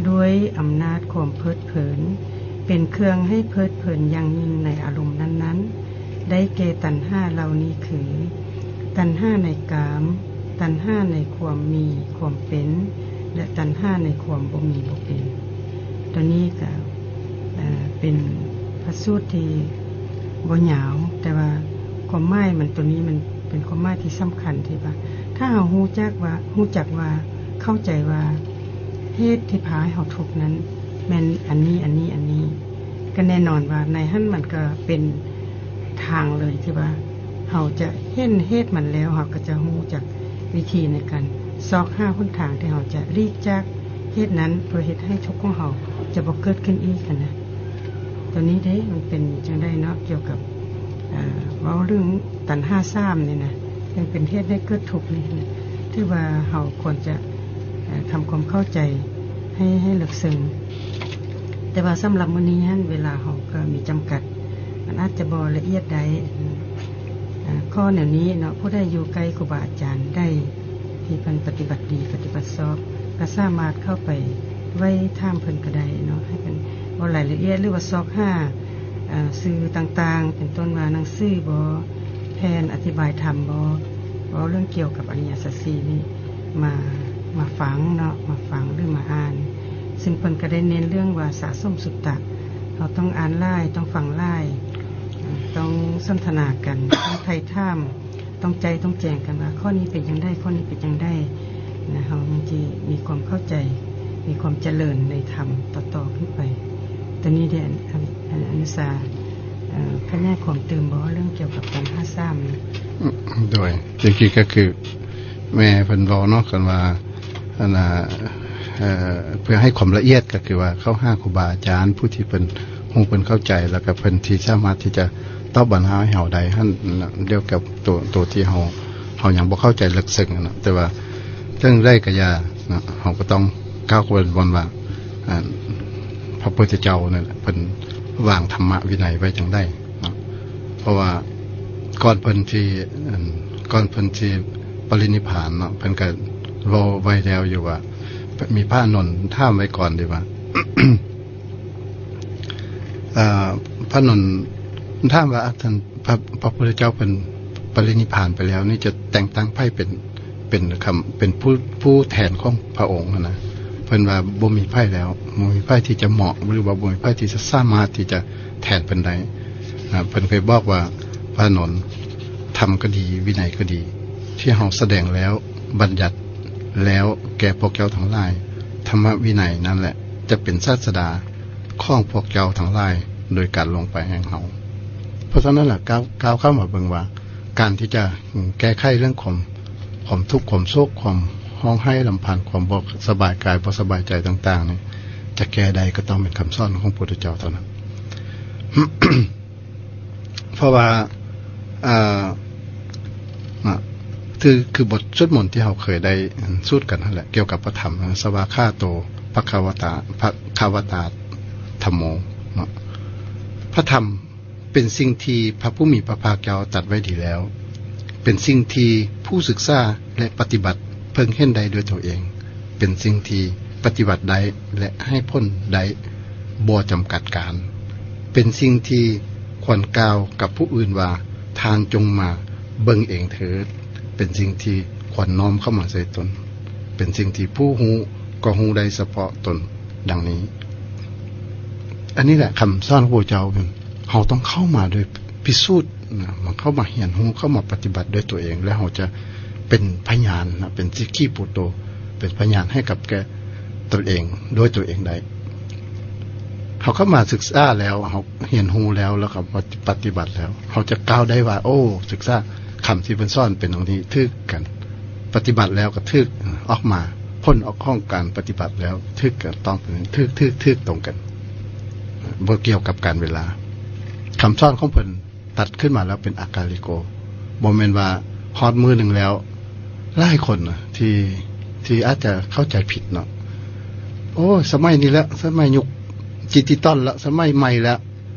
ດ້ວຍອຳນາດຄວາມເພີດເພີນ, ເປັນເຄື່ອງໃຫ້ເພີດເພີນຢ່າງຍິ່ງໃນອາລົມນັ້ນໆ, ໄດ້ແກ່ຕັນຫາເຫຼົ່ານີ້ຄື ຕັນຫາໃນກາມ, ຕັນຫາໃນຄວາມມີຄວາມເປັນ ແລະ ຕັນຫາໃນຄວາມບໍ່ມີບໍ່ເປັນ. ຕົວນີ້ກະ ເອີ ເປັນພະສູດທີ່ບໍ່ຍາວ, ແຕ່ວ່າຄວາມໝາຍມັນ ຕົວນີ້ມັນເປັນຄວາມໝາຍທີ່ສຳຄັນ ທີ່ວ່າຖ້າເຮົາຮູ້ຈັກວ່າ ຮູ້ຈັກວ່າ ເຂົ້າໃຈວ່າ ເຫດທີ່ພາໃຫ້ເຮົາທຸກນັ້ນແມ່ນອັນນີ້ ອັນນີ້ ອັນນີ້, ກໍແນ່ນອນວ່າໃນຫັ້ນມັນກໍເປັນທາງເລີຍ ທີ່ວ່າເຮົາຈະເຫັນເຫດມັນແລ້ວ ເຮົາກໍຈະຮູ້ຈັກວິທີໃນການຊອກຫາຫົນທາງທີ່ເຮົາຈະຫຼີກຈາກເຫດນັ້ນ ເພື່ອເຮັດໃຫ້ທຸກຂອງເຮົາຈະບໍ່ເກີດຂຶ້ນອີກຫັ້ນນະ. ຕົວນີ້ເດ້ ມັນເປັນຈັ່ງໃດເນາະ ກ່ຽວກັບ ເອີ ເວົ້າເລື່ອງຕັນຫາສາມນີ້ນະ ຍັງເປັນເຫດໃຫ້ເກີດທຸກນີ້ນະ ຖືວ່າເຮົາຄວນຈະ ເອີ ທຳຄວາມເຂົ້າໃຈໃຫ້ ໃຫ້ເລິກເຊິ່ງ. ແຕ່ວ່າສຳລັບມື້ນີ້ຫັ້ນ ເວລາເຮົາກໍມີຈຳກັດ ມັນອາດຈະບໍ່ລະອຽດໄດ້. ເອີ ຂໍ້ແນວນີ້ເນາະ ຜູ້ໃດຢູ່ໃກ້ຄູບາອາຈານໃດ ທີ່ເພິ່ນປະຕິບັດດີ ປະຕິບັດຊອບ ກໍສາມາດເຂົ້າໄປໄຫວ້ຖາມເພິ່ນກໍໄດ້ເນາະ ໃຫ້ເພິ່ນເວົ້າລາຍລະອຽດ ຫຼືວ່າຊອກຫາ ເອີ ສື່ຕ່າງໆ ເປັນຕົ້ນວ່າໜັງສືບໍ ແຜ່ນອະທິບາຍທຳບໍ ເວົ້າເລື່ອງກ່ຽວກັບອະລິຍະສັດສີ່ນີ້ ມາ ມາຟັງເນາະ ມາຟັງ ຫຼື ມາອ່ານ. ຊຶ່ງເພິ່ນກໍໄດ້ເນັ້ນເລື່ອງວ່າສະສົມສຸດຕະ ເຮົາຕ້ອງອ່ານຫຼາຍ ຕ້ອງຟັງຫຼາຍ ເອີ ຕ້ອງສົນທະນາກັນ ຕ້ອງໄຖ່ຖາມ ຕ້ອງໄຈ້ຕ້ອງແຈງກັນວ່າ ຂໍ້ນີ້ເປັນຈັ່ງໃດ ຂໍ້ນີ້ເປັນຈັ່ງໃດນະ ເຮົາຈຶ່ງຊິມີຄວາມເຂົ້າໃຈ ມີຄວາມຈະເລີນໃນທຳຕໍ່ໆຂຶ້ນໄປ. ຕົວນີ້ເດ ອາ ອາ ອານຸສາ ເອີ ຂະຫຍາຍຄວາມຕື່ມບໍ່ ເລື່ອງກ່ຽວກັບຕັນຫາສາມນີ້? ໂດຍ ຈິງໆກໍຄືແມ່ເພິ່ນເວົ້າເນາະ ຄັນວ່າ ອັນນ່າ ເອີ ເພື່ອໃຫ້ຄວາມລະອຽດ ກໍຄືວ່າເຂົ້າຫາຄູບາອາຈານ ຜູ້ທີ່ເພິ່ນຮູ້ເພິ່ນເຂົ້າໃຈ ແລ້ວກໍເພິ່ນທີ່ສາມາດທີ່ຈະຕອບບັນຫາໃຫ້ເຮົາໄດ້ຫັ້ນ ດຽວກັບໂຕ ໂຕທີ່ເຮົາ ເຮົາຍັງບໍ່ເຂົ້າໃຈເລິກເຊິ່ງຫັ້ນນະ. ແຕ່ວ່າຈັ່ງໃດກໍຢ່າເນາະ ເຮົາກໍຕ້ອງກ່າວຄວນວ່າ ອັນ ພະພຸດທະເຈົ້ານັ້ນແຫຼະ ເພິ່ນວາງທຳມະວິໄນໄວ້ຈັ່ງໃດເນາະ. ເພາະວ່າກ່ອນເພິ່ນທີ່ ອັນ ກ່ອນເພິ່ນທີ່ປະລິນິບພານເນາະ ເພິ່ນກໍເວົ້າໄວ້ແລ້ວຢູ່ວ່າ ມີພະອານົນຖາມໄວ້ກ່ອນເດ້ວ່າ ເອີ ພະອານົນຖາມວ່າ ທ່ານ ພະ ພະພຸດທະເຈົ້າເພິ່ນປະລິນິບພານໄປແລ້ວນີ້ ຈະແຕ່ງຕັ້ງໃຜເປັນ ເປັນຄຳ ເປັນຜູ້ ຜູ້ແທນຂອງພະອົງຫັ້ນນະ. ເພິ່ນວ່າບໍ່ມີໃຜແລ້ວ ບໍ່ມີໃຜທີ່ຈະເໝາະ ຫຼືວ່າບໍ່ມີໃຜທີ່ຈະສາມາດທີ່ຈະແທນເພິ່ນໄດ້. ອາ ເພິ່ນເຄີຍບອກວ່າ ພະອານົນ ທຳກໍດີ ວິໄນກໍດີ ທີ່ເຮົາສະແດງແລ້ວ ບັນຍັດແລ້ວແກ່ພວກເຈົ້າທັງຫຼາຍ ທຳມະວິໄນນັ້ນແຫຼະ ຈະເປັນສາດສະດາຂອງພວກເຈົ້າທັງຫຼາຍ ໂດຍການລົງໄປແຫ່ງເຮົາ. ເພາະສະນັ້ນລະ ກ່າວ ກ່າວຄຳມາເບິ່ງວ່າ ການທີ່ຈະ ອາ ແກ້ໄຂເລື່ອງຄວາມ ຄວາມທຸກ ຄວາມໂສກ ຄວາມຮ້ອງໄຫ້ລຳພັນ ຄວາມບໍ່ສະບາຍກາຍ ບໍ່ສະບາຍໃຈຕ່າງໆນີ້ ຈະແກ້ໄດ້ກໍຕ້ອງເປັນຄຳສອນຂອງພຸດທະເຈົ້າເທົ່ານັ້ນ. ເພາະວ່າ ອາ ນະ ຄື ຄືບົດສວດມົນທີ່ເຮົາເຄີຍໄດ້ ອາ ສູດກັນຫັ້ນແຫຼະ ກ່ຽວກັບພະທຳ ສະວາຄາໂຕ ພະຄະວະຕາ ພະຄະວະຕາທຳໂມ ເນາະ. ພະທຳ ເປັນສິ່ງທີ່ພະຜູ້ມີພະພາກເຈົ້າຕັດໄວ້ດີແລ້ວ, ເປັນສິ່ງທີ່ຜູ້ສຶກສາ ແລະ ປະຕິບັດເພິ່ງເຫັນໄດ້ດ້ວຍຕົວເອງ, ເປັນສິ່ງທີ່ປະຕິບັດໄດ້ ແລະ ໃຫ້ຜົນໄດ້ບໍ່ຈຳກັດການ, ເປັນສິ່ງທີ່ຄວນກ່າວກັບຜູ້ອື່ນວ່າ, ທ່ານຈົ່ງມາເບິ່ງເອງເທີດ, ເປັນສິ່ງທີ່ຄວນນ້ອມເຂົ້າມາໃສ່ຕົນ, ເປັນສິ່ງທີ່ຜູ້ຮູ້ກໍຮູ້ໄດ້ສະເພາະຕົນ. ດັ່ງນີ້ ອັນນີ້ແຫຼະຄຳສອນຂອງພະເຈົ້າ ເຮົາຕ້ອງເຂົ້າມາໂດຍພິສູດນະ, ມາເຂົ້າມາຮຽນຮູ້, ເຂົ້າມາປະຕິບັດດ້ວຍຕົວເອງ ແລ້ວເຮົາຈະເປັນພະຍານນະ, ເປັນສັກຂີປຸດໂຕ, ເປັນພະຍານໃຫ້ກັບແກ່ຕົນເອງດ້ວຍຕົວເອງໄດ້. ເຮົາເຂົ້າມາສຶກສາແລ້ວ, ເຮົາຮຽນຮູ້ແລ້ວ, ແລ້ວກໍປະຕິບັດແລ້ວ, ເຮົາຈະກ່າວໄດ້ວ່າ ໂອ້ ສຶກສາຄຳທີ່ເພິ່ນສອນເປັນຢ່າງນີ້, ຖືກກັນ. ປະຕິບັດແລ້ວກໍຖືກ, ອອກມາ ຜົນອອກຂອງການປະຕິບັດແລ້ວຖືກຕ້ອງ, ຖືກ, ຖືກ, ຖືກຕົງກັນ, ບໍ່ກ່ຽວກັບການເວລາ. ຄຳສອນຂອງເພິ່ນຕັດຂຶ້ນມາແລ້ວເປັນອາກາລິໂກ, ບໍ່ແມ່ນວ່າຮອດມື້ໜຶ່ງແລ້ວ. ຫຼາຍຄົນນະ ທີ່, ທີ່ອາດຈະເຂົ້າໃຈຜິດເນາະ, ໂອ້ຍ ສະໄໝນີ້ແຫຼະ, ສະໄໝຍຸກ ດິຈິຕອນລະ ສະໄໝໃໝ່ລະ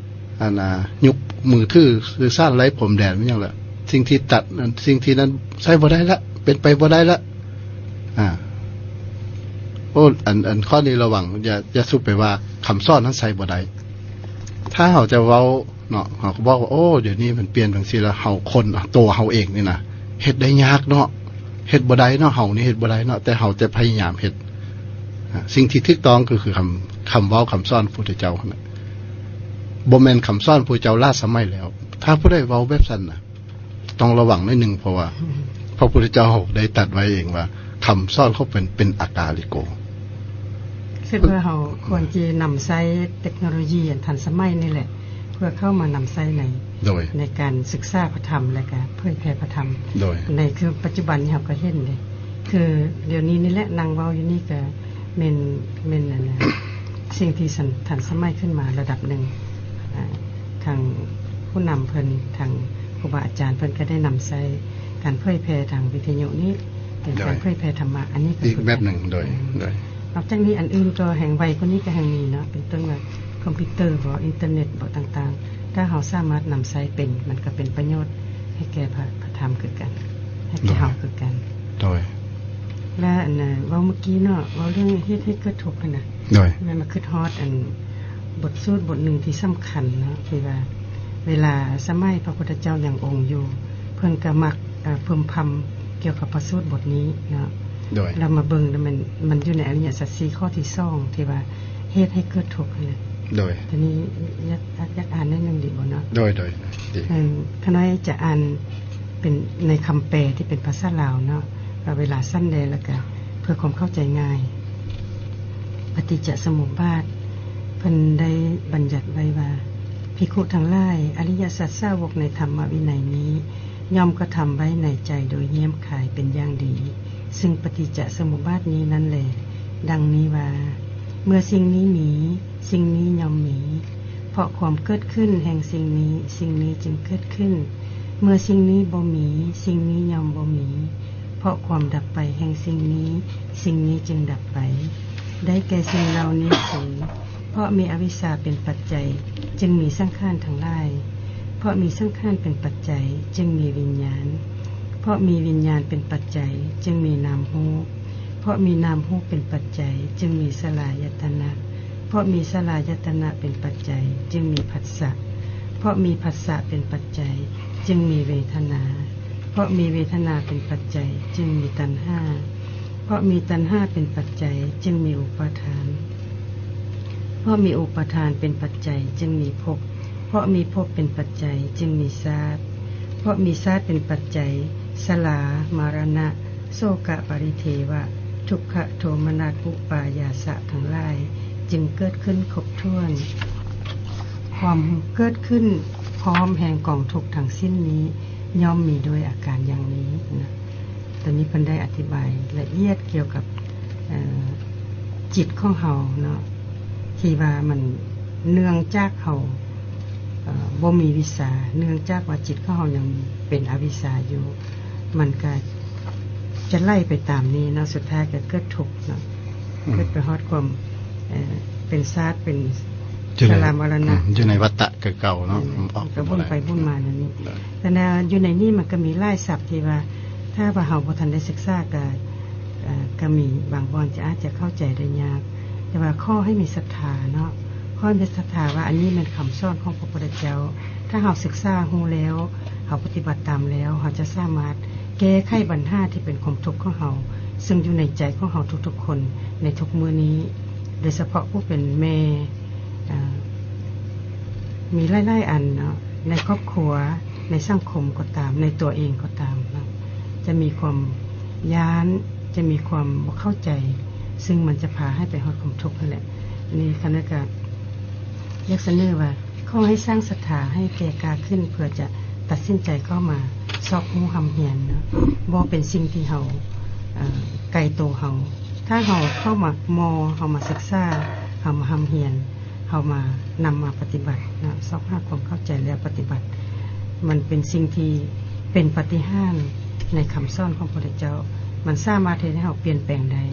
ອັນນ່າ ຍຸກມືຖື ສື່ສານໄຮ້ພົມແດນ ແມ່ນຫຍັງລະ ສິ່ງທີ່ຕັດ ອັນ ສິ່ງທີ່ນັ້ນໃຊ້ບໍ່ໄດ້ລະ ເປັນໄປບໍ່ໄດ້ລະ ອາ ໂອ້ ອັນ ອັນຂໍ້ນີ້ລະວັງ ຢ່າ ຢ່າສຸບໄປວ່າຄຳສອນນັ້ນໃຊ້ບໍ່ໄດ້ ຖ້າເຮົາຈະເວົ້າເນາະ ເຮົາກໍບອກວ່າ ໂອ້ ດຽວນີ້ມັນປ່ຽນຈັ່ງຊີ້ລະ ເຮົາຄົນ ຕົວເຮົາເອງນີ້ນະ ເຮັດໄດ້ຍາກເນາະ ເຮັດບໍ່ໄດ້ເນາະ ເຮົານີ້ເຮັດບໍ່ໄດ້ເນາະ ແຕ່ເຮົາຈະພະຍາຍາມເຮັດ ອາ ສິ່ງທີ່ຖືກຕ້ອງກໍຄືຄຳ ຄຳເວົ້າຄຳສອນພະພຸດທະເຈົ້າຫັ້ນນະ ບໍ່ແມ່ນຄຳສອນພະພຸດທະເຈົ້າລ້າສະໄໝແລ້ວ ຖ້າຜູ້ໃດເວົ້າແບບຊັ້ນນະ ຕ້ອງລະວັງໜ້ອຍໜຶ່ງ ເພາະວ່າພະພຸດທະເຈົ້າໄດ້ຕັດໄວ້ເອງວ່າ ຄຳສອນຂອງເພິ່ນເປັນອາກາລິໂກ. ຄິດວ່າເຮົາຄວນຈະນຳໃຊ້ເຕັກໂນໂລຢີອັນທັນສະໄໝນີ້ແຫຼະ ເພື່ອເຂົ້າມານຳໃຊ້ໃນ ໂດຍ ໃນການສຶກສາພະທຳ ແລະກະເຜີຍແຜ່ພະທຳ ໂດຍ ໃນຄືປັດຈຸບັນນີ້ເຮົາກໍເຫັນເດ້ ຄືດຽວນີ້ນີ້ແຫຼະ ນັ່ງເວົ້າຢູ່ນີ້ກະແມ່ນ ແມ່ນອັນ ສິ່ງທີ່ທັນສະໄໝຂຶ້ນມາລະດັບໜຶ່ງ ອາ ທາງຜູ້ນຳເພິ່ນ ທາງຄູບາອາຈານເພິ່ນກໍໄດ້ນຳໃຊ້ການເຜີຍແຜ່ທາງວິທະຍຸນີ້ ເປັນການ ໂດຍ ເຜີຍແຜ່ທຳມະ ອັນນີ້ກໍ ອີກແບບໜຶ່ງ ໂດຍ ອືມ ໂດຍ ນອກຈາກນີ້ອັນອື່ນກໍແຮ່ງໄວກວ່ານີ້ກໍແຮ່ງມີເນາະ ເປັນຕົ້ນວ່າຄອມພິວເຕີບໍ ອິນເຕີເນັດບໍຕ່າງໆ ຖ້າເຮົາສາມາດນຳໃຊ້ເປັນ ມັນກໍເປັນປະໂຫຍດໃຫ້ແກ່ພະ ພະທຳຄືກັນ ໃຫ້ແກ່ເຮົາຄືກັນ ໂດຍ ແລະ ອັນ ເວົ້າເມື່ອກີ້ເນາະ ເວົ້າເລື່ອງເຮັດໃຫ້ເກີດທຸກຫັ້ນນະ ໂດຍ ແມ່ນມາຄິດຮອດອັນບົດສູດບົດໜຶ່ງທີ່ສຳຄັນເນາະ ທີ່ວ່າເວລາສະໄໝພະພຸດທະເຈົ້າຍັງອົງຢູ່ ເພິ່ນກໍມັກ ເອີ ພຶມພຳກ່ຽວກັບພະສູດບົດນີ້ເນາະ ໂດຍ ແລ້ວມາເບິ່ງ ມັນ ມັນຢູ່ໃນອະລິຍະສັດສີ່ ຂໍ້ທີສອງ ທີ່ວ່າເຮັດໃຫ້ເກີດທຸກຫັ້ນນະ ໂດຍ ທີນີ້ຢາກ ຢາກ ຢາກອ່ານໜ້ອຍໜຶ່ງດີບໍ່ເນາະ ໂດຍ ໂດຍ ດີ ເອີ ຂ້ານ້ອຍຈະອ່ານເປັນໃນຄຳແປທີ່ເປັນພາສາລາວເນາະ ເວລາສັ້ນແດ່ ແລ້ວກະເພື່ອຄວາມເຂົ້າໃຈງ່າຍ ປະຕິດຈະສະມຸບບາດ ເພິ່ນໄດ້ບັນຍັດໄວ້ວ່າ ພິກຂຸທັງຫຼາຍ, ອະລິຍະສັດສາວົກໃນທຳມະວິໄນນີ້ ຍ່ອມກະທຳໄວ້ໃນໃຈໂດຍຮຽບຄາຍເປັນຢ່າງດີ ຊຶ່ງປະຕິດຈະສະມຸບບາດນີ້ນັ້ນແລ. ດັ່ງນີ້ວ່າ, ເມື່ອສິ່ງນີ້ມີ, ສິ່ງນີ້ຍ່ອມມີ. ເພາະຄວາມເກີດຂຶ້ນແຫ່ງສິ່ງນີ້, ສິ່ງນີ້ຈຶ່ງເກີດຂຶ້ນ. ເມື່ອສິ່ງນີ້ບໍ່ມີ, ສິ່ງນີ້ຍ່ອມບໍ່ມີ. ເພາະຄວາມດັບໄປແຫ່ງສິ່ງນີ້, ສິ່ງນີ້ຈຶ່ງດັບໄປ. ໄດ້ແກ່ສິ່ງເຫຼົ່ານີ້ຄື ເພາະມີອະວິຊຊາເປັນປັດໄຈ ຈຶ່ງມີສັງຂານທັງຫຼາຍ. ເພາະມີສັງຂານເປັນປັດໄຈ ຈຶ່ງມີວິນຍານ. ເພາະມີວິນຍານເປັນປັດໄຈ ຈຶ່ງມີນາມຮູບ. ເພາະມີນາມຮູບເປັນປັດໄຈ ຈຶ່ງມີສະລາຍະຕະນະ. ເພາະມີສະລາຍະຕະນະເປັນປັດໄຈ ຈຶ່ງມີຜັດສະ. ເພາະມີຜັດສະເປັນປັດໄຈ ຈຶ່ງມີເວທະນາ. ເພາະມີເວທະນາເປັນປັດໄຈ ຈຶ່ງມີຕັນຫາ. ເພາະມີຕັນຫາເປັນປັດໄຈ ຈຶ່ງມີອຸປາທານ. ເພາະມີອຸປາທານເປັນປັດໄຈ ຈຶ່ງມີພົບ. ເພາະມີພົບເປັນປັດໄຈ ຈຶ່ງມີຊາດ. ເພາະມີຊາດເປັນປັດໄຈ ຊະລາ, ມະລະນະ, ໂສກະ, ປະລິເທວະ, ທຸກຂະ, ໂທມະນັດ, ອຸປາຍາສະທັງຫຼາຍ ຈຶ່ງເກີດຂຶ້ນຄົບຖ້ວນ. ຄວາມເກີດຂຶ້ນພ້ອມແຫ່ງກອງທຸກທັງສິ້ນນີ້ ຍ່ອມມີດ້ວຍອາການຢ່າງນີ້ນະ. ຕອນນີ້ເພິ່ນໄດ້ອະທິບາຍລະອຽດກ່ຽວກັບ ເອີ ຈິດຂອງເຮົາເນາະ ທີ່ວ່າມັນເນື່ອງຈາກເຮົາ ເອີ ບໍ່ມີວິຊາ, ເນື່ອງຈາກວ່າຈິດຂອງເຮົາຍັງເປັນອະວິຊຊາຢູ່, ມັນກະຈະໄຫຼໄປຕາມນີ້ເນາະ, ສຸດທ້າຍກະເກີດທຸກເນາະ, ອືມ ເກີດໄປຮອດຄວາມ ເອີ ເປັນຊາດ ເປັນ ຢູ່ໃນ ຊະລາ ມໍລະນະ ອືມ ຢູ່ໃນວັດຕະຄືເກົ່າເນາະ, ອືມ ອອກ ກະວົນໄປວົນມາແນວນີ້. ແຕ່ວ່າຢູ່ໃນນີ້ມັນກະມີຫຼາຍສັບທີ່ວ່າ ຖ້າວ່າເຮົາບໍ່ທັນໄດ້ສຶກສາກະ ເອີ ກະມີບາງບ່ອນຈະອາດຈະເຂົ້າໃຈໄດ້ຍາກ, ແຕ່ວ່າຂໍໃຫ້ມີສັດທາເນາະ, ຂໍໃຫ້ມີສັດທາວ່າອັນນີ້ແມ່ນຄຳສອນຂອງພະພຸດທະເຈົ້າ. ຖ້າເຮົາສຶກສາຮູ້ແລ້ວ, ເຮົາປະຕິບັດຕາມແລ້ວ, ເຮົາຈະສາມາດແກ້ໄຂບັນຫາທີ່ເປັນຄວາມທຸກຂອງເຮົາ, ເຊິ່ງຢູ່ໃນໃຈຂອງເຮົາທຸກໆຄົນໃນທຸກມື້ນີ້, ໂດຍສະເພາະຜູ້ເປັນແມ່ ເອີ ມີຫຼາຍໆອັນເນາະ, ໃນຄອບຄົວ, ໃນສັງຄົມກໍຕາມ, ໃນຕົວເອງກໍຕາມເນາະ, ຈະມີຄວາມຢ້ານ, ຈະມີຄວາມບໍ່ເຂົ້າໃຈ, ຊຶ່ງມັນຈະພາໃຫ້ໄປຮອດຄວາມທຸກຫັ້ນແຫຼະ. ອັນນີ້ຂ້ານ້ອຍກະຢາກສະເໜີວ່າ ຂໍໃຫ້ສ້າງສັດທາໃຫ້ແກ່ກ້າຂຶ້ນ ເພື່ອຈະຕັດສິນໃຈເຂົ້າມາຊອກຮູ້ຮ່ຳຮຽນເນາະ, ບໍ່ເປັນສິ່ງທີ່ເຮົາ ເອີ ໄກໂຕເຮົາ. ຖ້າເຮົາເຂົ້າມາມໍ່, ເຮົາມາສຶກສາ, ເຮົາມາຮ່ຳຮຽນ, ເຮົາມານຳມາປະຕິບັດເນາະ, ຊອກຫາຄວາມເຂົ້າໃຈແລ້ວປະຕິບັດ, ມັນເປັນສິ່ງທີ່ເປັນປາຕິຫານໃນຄຳສອນຂອງພະພຸດທະເຈົ້າ. ມັນສາມາດເຮັດໃຫ້ເຮົາປ່ຽນແປງໄດ້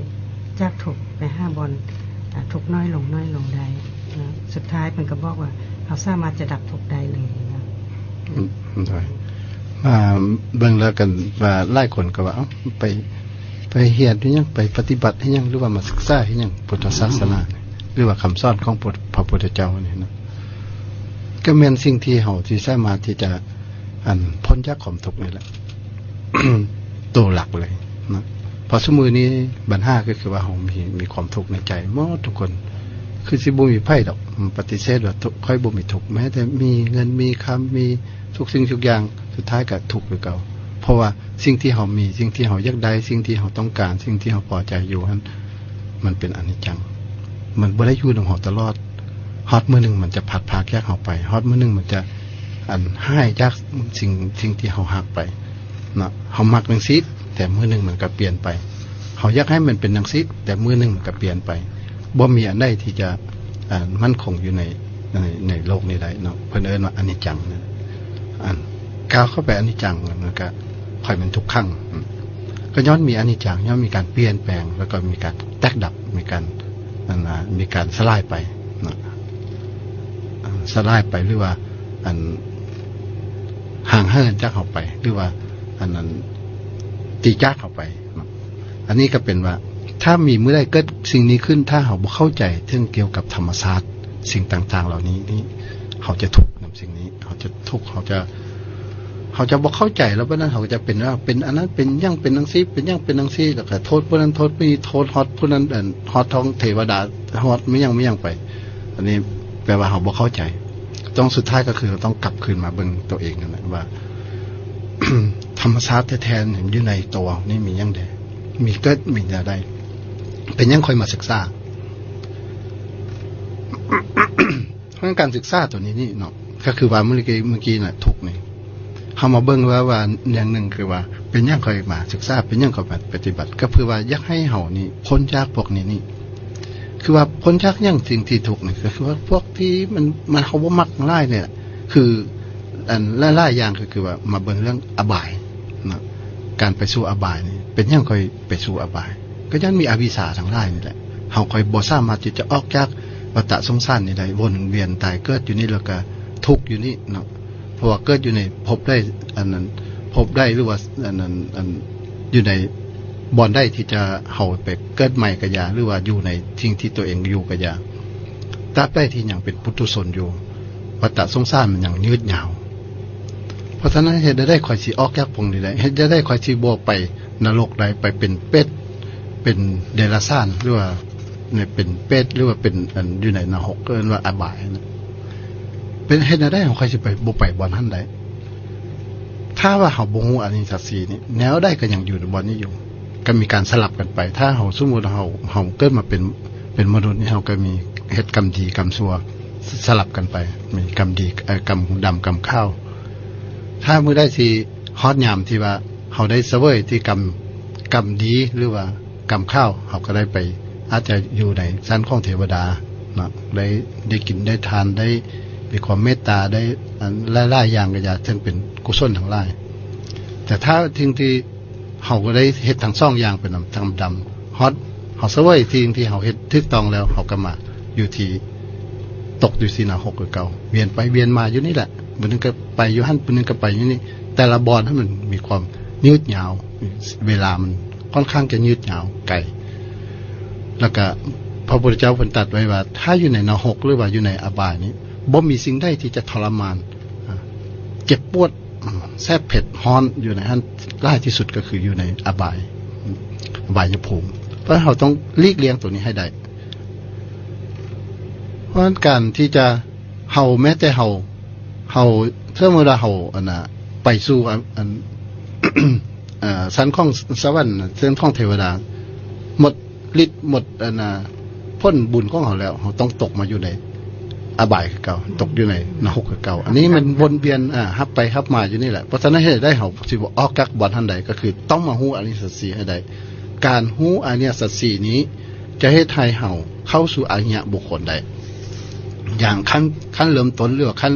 ຈາກທຸກໄປຫາບ່ອນ ອາ ທຸກນ້ອຍລົງ, ນ້ອຍລົງໄດ້. ສຸດທ້າຍເພິ່ນກໍບອກວ່າ ເຮົາສາມາດຈະດັບທຸກໄດ້ເລີຍນະ. ອືມ ໂດຍ ອ່າ ເບິ່ງແລ້ວກັນວ່າ ຫຼາຍຄົນກໍວ່າ ເອົ້າ ໄປ ໄປຮຽນເຮັດຫຍັງ ໄປປະຕິບັດເຮັດຫຍັງ ຫຼືວ່າມາສຶກສາເຮັດຫຍັງ ພຸດທະສາສະໜາ ອືມ ຫຼືວ່າຄຳສອນຂອງ ພະ ພະພຸດທະເຈົ້ານີ້ນະ ກໍແມ່ນສິ່ງທີ່ເຮົາຊິສາມາດທີ່ຈະ ອັນ ພົ້ນຈາກຄວາມທຸກນີ້ແຫຼະ ໂຕຫຼັກເລີຍນະ. ເພາະຊຸມື້ນີ້ບັນຫາກໍຄືວ່າເຮົາມີ ມີຄວາມທຸກໃນໃຈໝົດທຸກຄົນ ຄືຊິບໍ່ມີໃຜດອກປະຕິເສດວ່າ ທຸກ ຂ້ອຍບໍ່ມີທຸກ ແມ້ແຕ່ມີເງິນມີຄຳ ມີທຸກສິ່ງທຸກຢ່າງ ສຸດທ້າຍກໍທຸກຄືເກົ່າ. ເພາະວ່າສິ່ງທີ່ເຮົາມີ ສິ່ງທີ່ເຮົາຢາກໄດ້ ສິ່ງທີ່ເຮົາຕ້ອງການ ສິ່ງທີ່ເຮົາພໍໃຈຢູ່ຫັ້ນ ມັນເປັນອະນິດຈັງ ມັນບໍ່ໄດ້ຢູ່ນຳເຮົາຕະຫຼອດ. ຮອດມື້ໜຶ່ງມັນຈະພັດພາແຍກເຮົາໄປ ຮອດມື້ໜຶ່ງມັນຈະ ອັນ ຫາຍຈາກສິ່ງ ສິ່ງທີ່ເຮົາຮັກໄປເນາະ. ເຮົາມັກຈັ່ງຊີ້ ແຕ່ມື້ໜຶ່ງມັນກໍປ່ຽນໄປ. ເຮົາຢາກໃຫ້ມັນເປັນຈັ່ງຊີ້ ແຕ່ມື້ໜຶ່ງມັນກໍປ່ຽນໄປ. ບໍ່ມີອັນໃດທີ່ຈະ ອັນ ໝັ້ນຄົງຢູ່ໃນ ໃນ ໃນໂລກນີ້ໄດ້ເນາະ. ເພິ່ນເອີ້ນວ່າອະນິດຈັງນະ. ອັນ ກ້າວເຂົ້າໄປອະນິດຈັງ ມັນກໍຄ່ອຍແມ່ນທຸກຂັງ. ອືມ ກໍຍ້ອນມີອະນິດຈັງ ຍ້ອນມີການປ່ຽນແປງ ແລ້ວກໍມີການແຕກດັບ ມີການ ອັນ ອາ ມີການສະຫຼາຍໄປເນາະ ສະຫຼາຍໄປ ຫຼືວ່າ ອັນ ຫ່າງເຫີນຈາກເຮົາໄປ ຫຼືວ່າ ອັນນັ້ນ ຕີຈາກເຮົາໄປເນາະ. ອັນນີ້ກໍເປັນວ່າ ຖ້າມີມື້ໃດເກີດສິ່ງນີ້ຂຶ້ນ ຖ້າເຮົາບໍ່ເຂົ້າໃຈເຖິງກ່ຽວກັບທຳມະຊາດ ສິ່ງຕ່າງໆເຫຼົ່ານີ້ນີ້ ເຮົາຈະທຸກນຳສິ່ງນີ້ ເຮົາຈະທຸກ ເຮົາຈະ ເຮົາຈະບໍ່ເຂົ້າໃຈ ແລ້ວບັດນັ້ນເຮົາກໍຈະເປັນວ່າ ເປັນອັນນັ້ນ ເປັນຫຍັງ ເປັນຈັ່ງຊີ້ ເປັນຫຍັງ ເປັນຈັ່ງຊີ້ ແລ້ວກໍໂທດຜູ້ນັ້ນ ໂທດຜູ້ນີ້ ໂທດຮອດຜູ້ນັ້ນ ອັນ ຮອດທັງເທວະດາ ຮອດແມ່ນຫຍັງແມ່ນຫຍັງໄປ. ອັນນີ້ແປວ່າເຮົາບໍ່ເຂົ້າໃຈ. ຕ້ອງ ສຸດທ້າຍກໍຄືເຮົາຕ້ອງກັບຄືນມາເບິ່ງຕົວເອງນັ້ນແຫຼະວ່າ ທຳມະຊາດແທ້ໆຢູ່ໃນຕົວເຮົານີ້ມີຫຍັງແດ່? ມີເກີດ ມີແນວໃດ? ເປັນຫຍັງຂ້ອຍມາສຶກສາ? ເພາະການສຶກສາຕົວນີ້ນີ້ເນາະ ກໍຄືວ່າມື້ກີ້ ມື້ກີ້ນະ ທຸກນີ້ ເຮົາມາເບິ່ງວ່າ ວ່າຢ່າງໜຶ່ງຄືວ່າ ເປັນຫຍັງຂ້ອຍມາສຶກສາ ເປັນຫຍັງຂ້ອຍມາປະຕິບັດ ກໍເພື່ອວ່າຢາກໃຫ້ເຮົານີ້ພົ້ນຈາກພວກນີ້ນີ້ ຄືວ່າພົ້ນຈາກຫຍັງ ສິ່ງທີ່ທຸກນີ້ ກໍຄືວ່າພວກທີ່ມັນ ມັນ ເຮົາບໍ່ມັກທັງຫຼາຍນີ້ແຫຼະ ຄື ອັນ ຫຼາຍໆຢ່າງ ກໍຄືວ່າມາເບິ່ງເລື່ອງອະບາຍເນາະ ການໄປສູ່ອະບາຍນີ້ ເປັນຫຍັງຂ້ອຍໄປສູ່ອະບາຍ? ກໍຍ້ອນມີອະວິຊາທັງຫຼາຍນີ້ແຫຼະ ເຮົາຄ່ອຍບໍ່ສາມາດທີ່ຈະອອກຈາກວັດຕະສົງສານນີ້ໄດ້ ວົນວຽນຕາຍເກີດຢູ່ນີ້ ແລ້ວກໍທຸກຢູ່ນີ້ເນາະ. ເພາະວ່າເກີດຢູ່ໃນພົບໃດ ອັນນັ້ນ ພົບໃດ ຫຼືວ່າ ອັນນັ້ນ ອັນ ຢູ່ໃນບ່ອນໃດທີ່ຈະເຮົາໄປເກີດໃໝ່ກໍຢ່າ ຫຼືວ່າຢູ່ໃນສິ່ງທີ່ຕົວເອງຢູ່ກໍຢ່າ ຕາບໃດທີ່ຍັງເປັນປຸຖຸຊົນຢູ່ ວັດຕະສົງສານມັນຍັງຍືດຍາວ. ເພາະສະນັ້ນ ເຮັດແນວໃດຂ້ອຍຊິອອກຈາກພວກນີ້ໄດ້? ເຮັດແນວໃດຂ້ອຍຊິບໍ່ໄປນະລົກໄດ້? ໄປເປັນເປດ ເປັນເດຍລະສານ ຫຼືວ່າ ເປັນເປດ ຫຼືວ່າເປັນ ອັນ ຢູ່ໃນນະຮົກ ເອີ້ນວ່າອະບາຍນະ ເປັນເຮັດແນວໃດເຮົາຄ່ອຍຊິໄປ ບໍ່ໄປບ່ອນຫັ້ນໄດ້? ຖ້າວ່າເຮົາບໍ່ຮູ້ອະລິຍະສັດສີ່ນີ້ ແນວໃດກໍຍັງຢູ່ໃນບ່ອນນີ້ຢູ່ ກໍມີການສະຫຼັບກັນໄປ. ຖ້າເຮົາ ສົມມຸດເຮົາ ເຮົາເກີດມາເປັນ ເປັນມະນຸດນີ້ ເຮົາກໍມີເຮັດກຳດີກຳຊົ່ວສະ ສະຫຼັບກັນໄປ ມີກຳດີ ເອີ ກຳດຳກຳຂາວ. ຖ້າມື້ໃດທີ່ຮອດຍາມທີ່ວ່າເຮົາໄດ້ສະເຫວີຍທີ່ກຳ ກຳດີ ຫຼືວ່າ ກຳຂາວ ເຮົາກໍໄດ້ໄປ ອາດຈະຢູ່ໃນຊັ້ນຂອງເທວະດາເນາະ ໄດ້ ໄດ້ກິນໄດ້ທານ ໄດ້ມີຄວາມເມດຕາ ໄດ້ ອັນ ຫຼາຍໆຢ່າງກໍຢ່າ ເຊິ່ງເປັນກຸສົນທັງຫຼາຍ. ແຕ່ຖ້າສິ່ງທີ່ເຮົາກໍໄດ້ເຮັດທັງສອງຢ່າງໄປນຳ ທັງດຳ ຮອດເຮົາສະເຫວີຍສິ່ງທີ່ເຮົາເຮັດຖືກຕ້ອງແລ້ວ ເຮົາກໍມາຢູ່ທີ່ ຕົກຢູ່ທີ່ນະຮົກຄືເກົ່າ ວຽນໄປວຽນມາຢູ່ນີ້ແຫຼະ ມື້ໜຶ່ງກໍໄປຢູ່ຫັ້ນ ມື້ໜຶ່ງກໍໄປຢູ່ນີ້. ແຕ່ລະບ່ອນຫັ້ນມັນມີຄວາມຍືດຍາວ ເວລາມັນຄ່ອນຂ້າງຈະຍືດຍາວໄກ. ແລ້ວກະພະພຸດທະເຈົ້າເພິ່ນຕັດໄວ້ວ່າ ຖ້າຢູ່ໃນນະຮົກ ຫຼືວ່າຢູ່ໃນອະບາຍນີ້ ບໍ່ມີສິ່ງໃດທີ່ຈະທໍລະມານ ເຈັບປວດ ແສບເຜັດຮ້ອນຢູ່ໃນຫັ້ນ ຫຼາຍທີ່ສຸດກໍຄືຢູ່ໃນອະບາຍ ອະບາຍຍະພູມ. ເພາະເຮົາຕ້ອງຫຼີກລ່ຽງຕົວນີ້ໃຫ້ໄດ້. ເພາະການທີ່ຈະ ເຮົາ ແມ້ແຕ່ເຮົາ ເຮົາ ເທື່ອເມື່ອເຮົາ ອັນນະ ໄປສູ່ ອັນ ອັນ ເອີ ຊັ້ນຂອງສະຫວັນ ເຊິ່ງຂອງເທວະດາ ໝົດລິດ ໝົດ ອັນນະ ຜົນບຸນຂອງເຮົາແລ້ວ ເຮົາຕ້ອງຕົກມາຢູ່ໃນອະບາຍຄືເກົ່າ ຕົກຢູ່ໃນນະຮົກຄືເກົ່າ. ອັນນີ້ມັນວົນວຽນ ອາ ຮັບໄປຮັບມາຢູ່ນີ້ແຫຼະ. ເພາະສະນັ້ນ ເຮັດໃດເຮົາຊິບໍ່ອອກຈາກບ່ອນຫັ້ນໄດ້ ກໍຄືຕ້ອງມາຮູ້ອະລິຍະສັດສີ່ໃຫ້ໄດ້. ການຮູ້ອະລິຍະສັດສີ່ນີ້ ຈະເຮັດໃຫ້ເຮົາເຂົ້າສູ່ອະລິຍະບຸກຄົນໄດ້ ຢ່າງຂັ້ນ ຂັ້ນເລີ່ມຕົ້ນ ຫຼືວ່າຂັ້ນ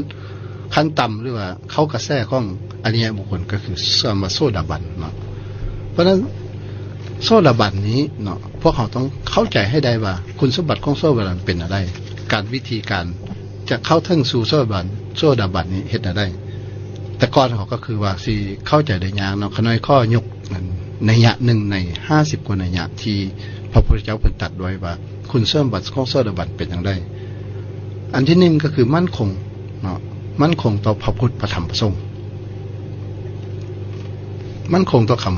ຂັ້ນຕ່ຳ ຫຼືວ່າເຂົ້າກະແສຂອງອະລິຍະບຸກຄົນ ກໍຄືຄຳວ່າໂສດາບັນເນາະ. ເພາະນັ້ນ ໂສດາບັນນີ້ເນາະ ພວກເຮົາຕ້ອງເຂົ້າໃຈໃຫ້ໄດ້ວ່າ ຄຸນສົມບັດຂອງໂສດາບັນເປັນແນວໃດ. ການ ວິທີການຈະເຂົ້າເຖິງສູ່ໂສດາບັນ ໂສດາບັນນີ້ເຮັດແນວໃດ? ແຕ່ກ່ອນເຮົາກໍຄືວ່າຊິເຂົ້າໃຈໄດ້ຍາກເນາະ. ຂ້ານ້ອຍຂໍຍົກ ອັນ ໄນຍະໜຶ່ງໃນຫ້າສິບກວ່າໄນຍະທີ່ພະພຸດທະເຈົ້າເພິ່ນຕັດໄວ້ວ່າ ຄຸນສົມບັດຂອງໂສດາບັນເປັນຈັ່ງໃດ. ອັນທີໜຶ່ງກໍຄືໝັ້ນຄົງເນາະ, ໝັ້ນຄົງຕໍ່ພະພຸດ ພະທຳ ພະສົງ. ໝັ້ນຄົງຕໍ່ຄຳ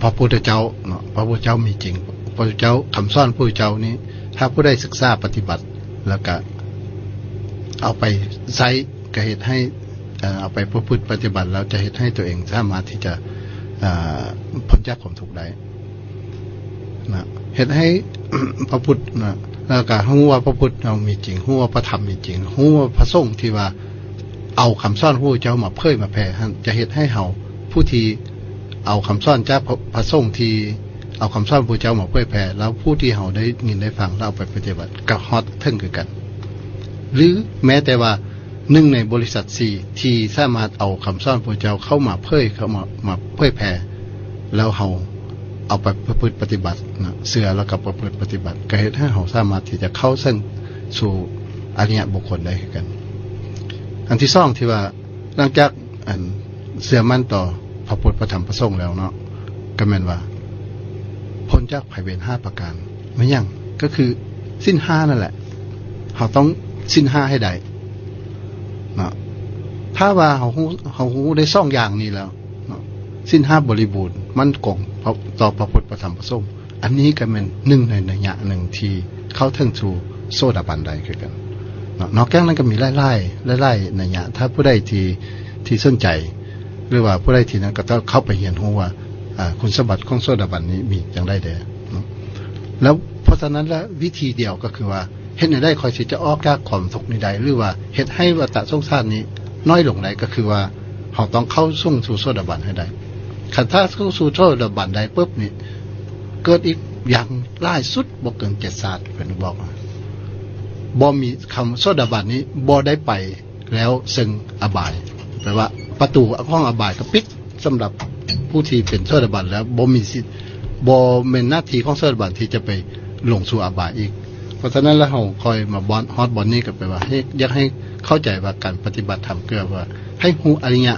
ພະພຸດທະເຈົ້າເນາະ, ພະພຸດທະເຈົ້າມີຈິງ, ພະພຸດທະເຈົ້າ ຄຳສອນພະພຸດທະເຈົ້ານີ້ ຖ້າຜູ້ໃດສຶກສາປະຕິບັດ ແລ້ວກະເອົາໄປໃຊ້ ກະເຮັດໃຫ້ ເອີ ເອົາໄປປະພຶດປະຕິບັດແລ້ວ ຈະເຮັດໃຫ້ຕົວເອງສາມາດທີ່ຈະ ເອີ ພົ້ນຈາກຄວາມທຸກໄດ້ນະ, ເຮັດໃຫ້ ພະພຸດນະ ແລ້ວກະຮູ້ວ່າພະພຸດເຮົາມີຈິງ, ຮູ້ວ່າພະທຳມີຈິງ, ຮູ້ວ່າພະສົງທີ່ວ່າເອົາຄຳສອນຂອງພະພຸດທະເຈົ້າມາເຜີຍມາແຜ່ຫັ້ນ ຈະເຮັດໃຫ້ເຮົາ ຜູ້ທີ່ເອົາຄຳສອນຈາກພະ ພະສົງທີ່ເອົາຄຳສອນຂອງພະພຸດທະເຈົ້າມາເຜີຍແຜ່ ແລ້ວຜູ້ທີ່ເຮົາໄດ້ຍິນໄດ້ຟັງ ແລ້ວເອົາໄປປະຕິບັດ ກໍຮອດເຖິງຄືກັນ. ຫຼືແມ້ແຕ່ວ່າ ໜຶ່ງໃນບໍລິສັດສີ່ ທີ່ສາມາດເອົາຄຳສອນພະພຸດທະເຈົ້າເຂົ້າມາເຜີຍ ເຂົ້າມາ ມາເຜີຍແຜ່ ແລ້ວເຮົາເອົາໄປປະພຶດປະຕິບັດນະ, ເຊື່ອແລ້ວກໍປະພຶດປະຕິບັດ ກໍເຮັດໃຫ້ເຮົາສາມາດທີ່ຈະເຂົ້າເຖິງສູ່ອະລິຍະບຸກຄົນໄດ້ຄືກັນ. ອັນທີສອງ ທີ່ວ່າ ຫຼັງຈາກ ອັນ ເຊື່ອໝັ້ນຕໍ່ພະພຸດ ພະທຳ ພະສົງແລ້ວເນາະ, ກໍແມ່ນວ່າ ພົ້ນຈາກໄພເວນຫ້າປະການ. ແມ່ນຫຍັງ? ກໍຄືສິນຫ້ານັ້ນແຫຼະ, ເຮົາຕ້ອງສິນຫ້າໃຫ້ໄດ້ເນາະ. ຖ້າວ່າເຮົາຮູ້ ເຮົາຮູ້ໄດ້ສອງຢ່າງນີ້ແລ້ວເນາະ, ສິນຫ້າບໍລິບູນ ໝັ້ນຄົງ ຕໍ່ ພະພຸດ ພະທຳ ພະສົງ, ອັນນີ້ກໍແມ່ນໜຶ່ງໃນໄນຍະໜຶ່ງທີ່ເຂົ້າເຖິງສູ່ໂສດາບັນໄດ້ຄືກັນເນາະ. ນອກຈາກນັ້ນກໍມີຫຼາຍໆ ຫຼາຍໆໄນຍະ, ຖ້າຜູ້ໃດທີ່ ທີ່ສົນໃຈ ຫຼືວ່າຜູ້ໃດທີ່ນັ້ນ ກໍຕ້ອງເຂົ້າໄປຮຽນຮູ້ວ່າ ອາ ຄຸນສົມບັດຂອງໂສດາບັນນີ້ມີຈັ່ງໃດແດ່ເນາະ. ແລ້ວເພາະສະນັ້ນລະ ວິທີດຽວກໍຄືວ່າ ເຮັດແນວໃດຂ້ອຍຊິຈະອອກຈາກຄວາມທຸກນີ້ໄດ້ ຫຼືວ່າເຮັດໃຫ້ວັດຕະສົງສານນີ້ນ້ອຍລົງໄດ້ ກໍຄືວ່າເຮົາຕ້ອງເຂົ້າສູ່ ສູ່ໂສດາບັນໃຫ້ໄດ້. ຄັນຖ້າເຂົ້າສູ່ໂສດາບັນໄດ້ປຶບນີ້ ເກີດອີກຢ່າງຫຼາຍສຸດບໍ່ເກີນເຈັດຊາດ, ເພິ່ນບອກວ່າ ບໍ່ມີ ຄຳໂສດາບັນນີ້ບໍ່ໄດ້ໄປ ແລ້ວເຊິ່ງອະບາຍ, ແປວ່າປະຕູຂອງອະບາຍກໍປິດສຳລັບຜູ້ທີ່ເປັນໂສດາບັນແລ້ວ, ບໍ່ມີສິດ ບໍ່ແມ່ນໜ້າທີ່ຂອງໂສດາບັນທີ່ຈະໄປລົງສູ່ອະບາຍອີກ. ເພາະສະນັ້ນແລ້ວ ເຮົາຄ່ອຍມາບ່ອນ ຮອດບ່ອນນີ້ ກໍແປວ່າໃຫ້ ຢາກໃຫ້ເຂົ້າໃຈວ່າການປະຕິບັດທຳ ກໍວ່າໃຫ້ຮູ້ອະລິຍະ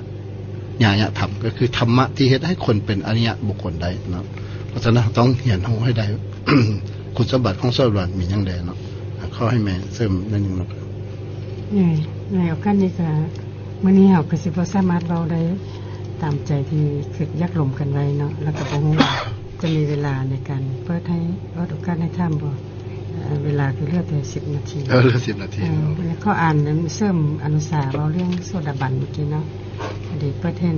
ຍາຍະທຳ ກໍຄືທຳມະທີ່ເຮັດໃຫ້ຄົນເປັນອະລິຍະບຸກຄົນໄດ້ເນາະ. ເພາະສະນັ້ນ ເຮົາຕ້ອງຮຽນຮູ້ໃຫ້ໄດ້ ຄຸນສົມບັດຂອງໂສດາບັນມີຫຍັງແດ່ເນາະ. ຂໍໃຫ້ແມ່ເສີມໜ້ອຍໜຶ່ງເນາະ. ເອີ ໃນໂອກາດນີ້ກະ ມື້ນີ້ເຮົາກະຊິບໍ່ສາມາດເວົ້າໄດ້ຕາມໃຈທີ່ຄິດຢາກລົມກັນໄວ້ເນາະ, ແລ້ວກະບໍ່ຮູ້ວ່າຈະມີເວລາໃນການເປີດໃຫ້ ເປີດໂອກາດໃຫ້ຖາມບໍ່. ເອີ ເວລາກະເຫຼືອແຕ່ສິບນາທີ. ເອີ ເຫຼືອສິບນາທີ. ເອີ ຂໍອ່ານເສີມອະນຸສາເວົ້າເລື່ອງໂສດາບັນມື້ກີ້ເນາະ. ພໍດີເປີດເຫັນ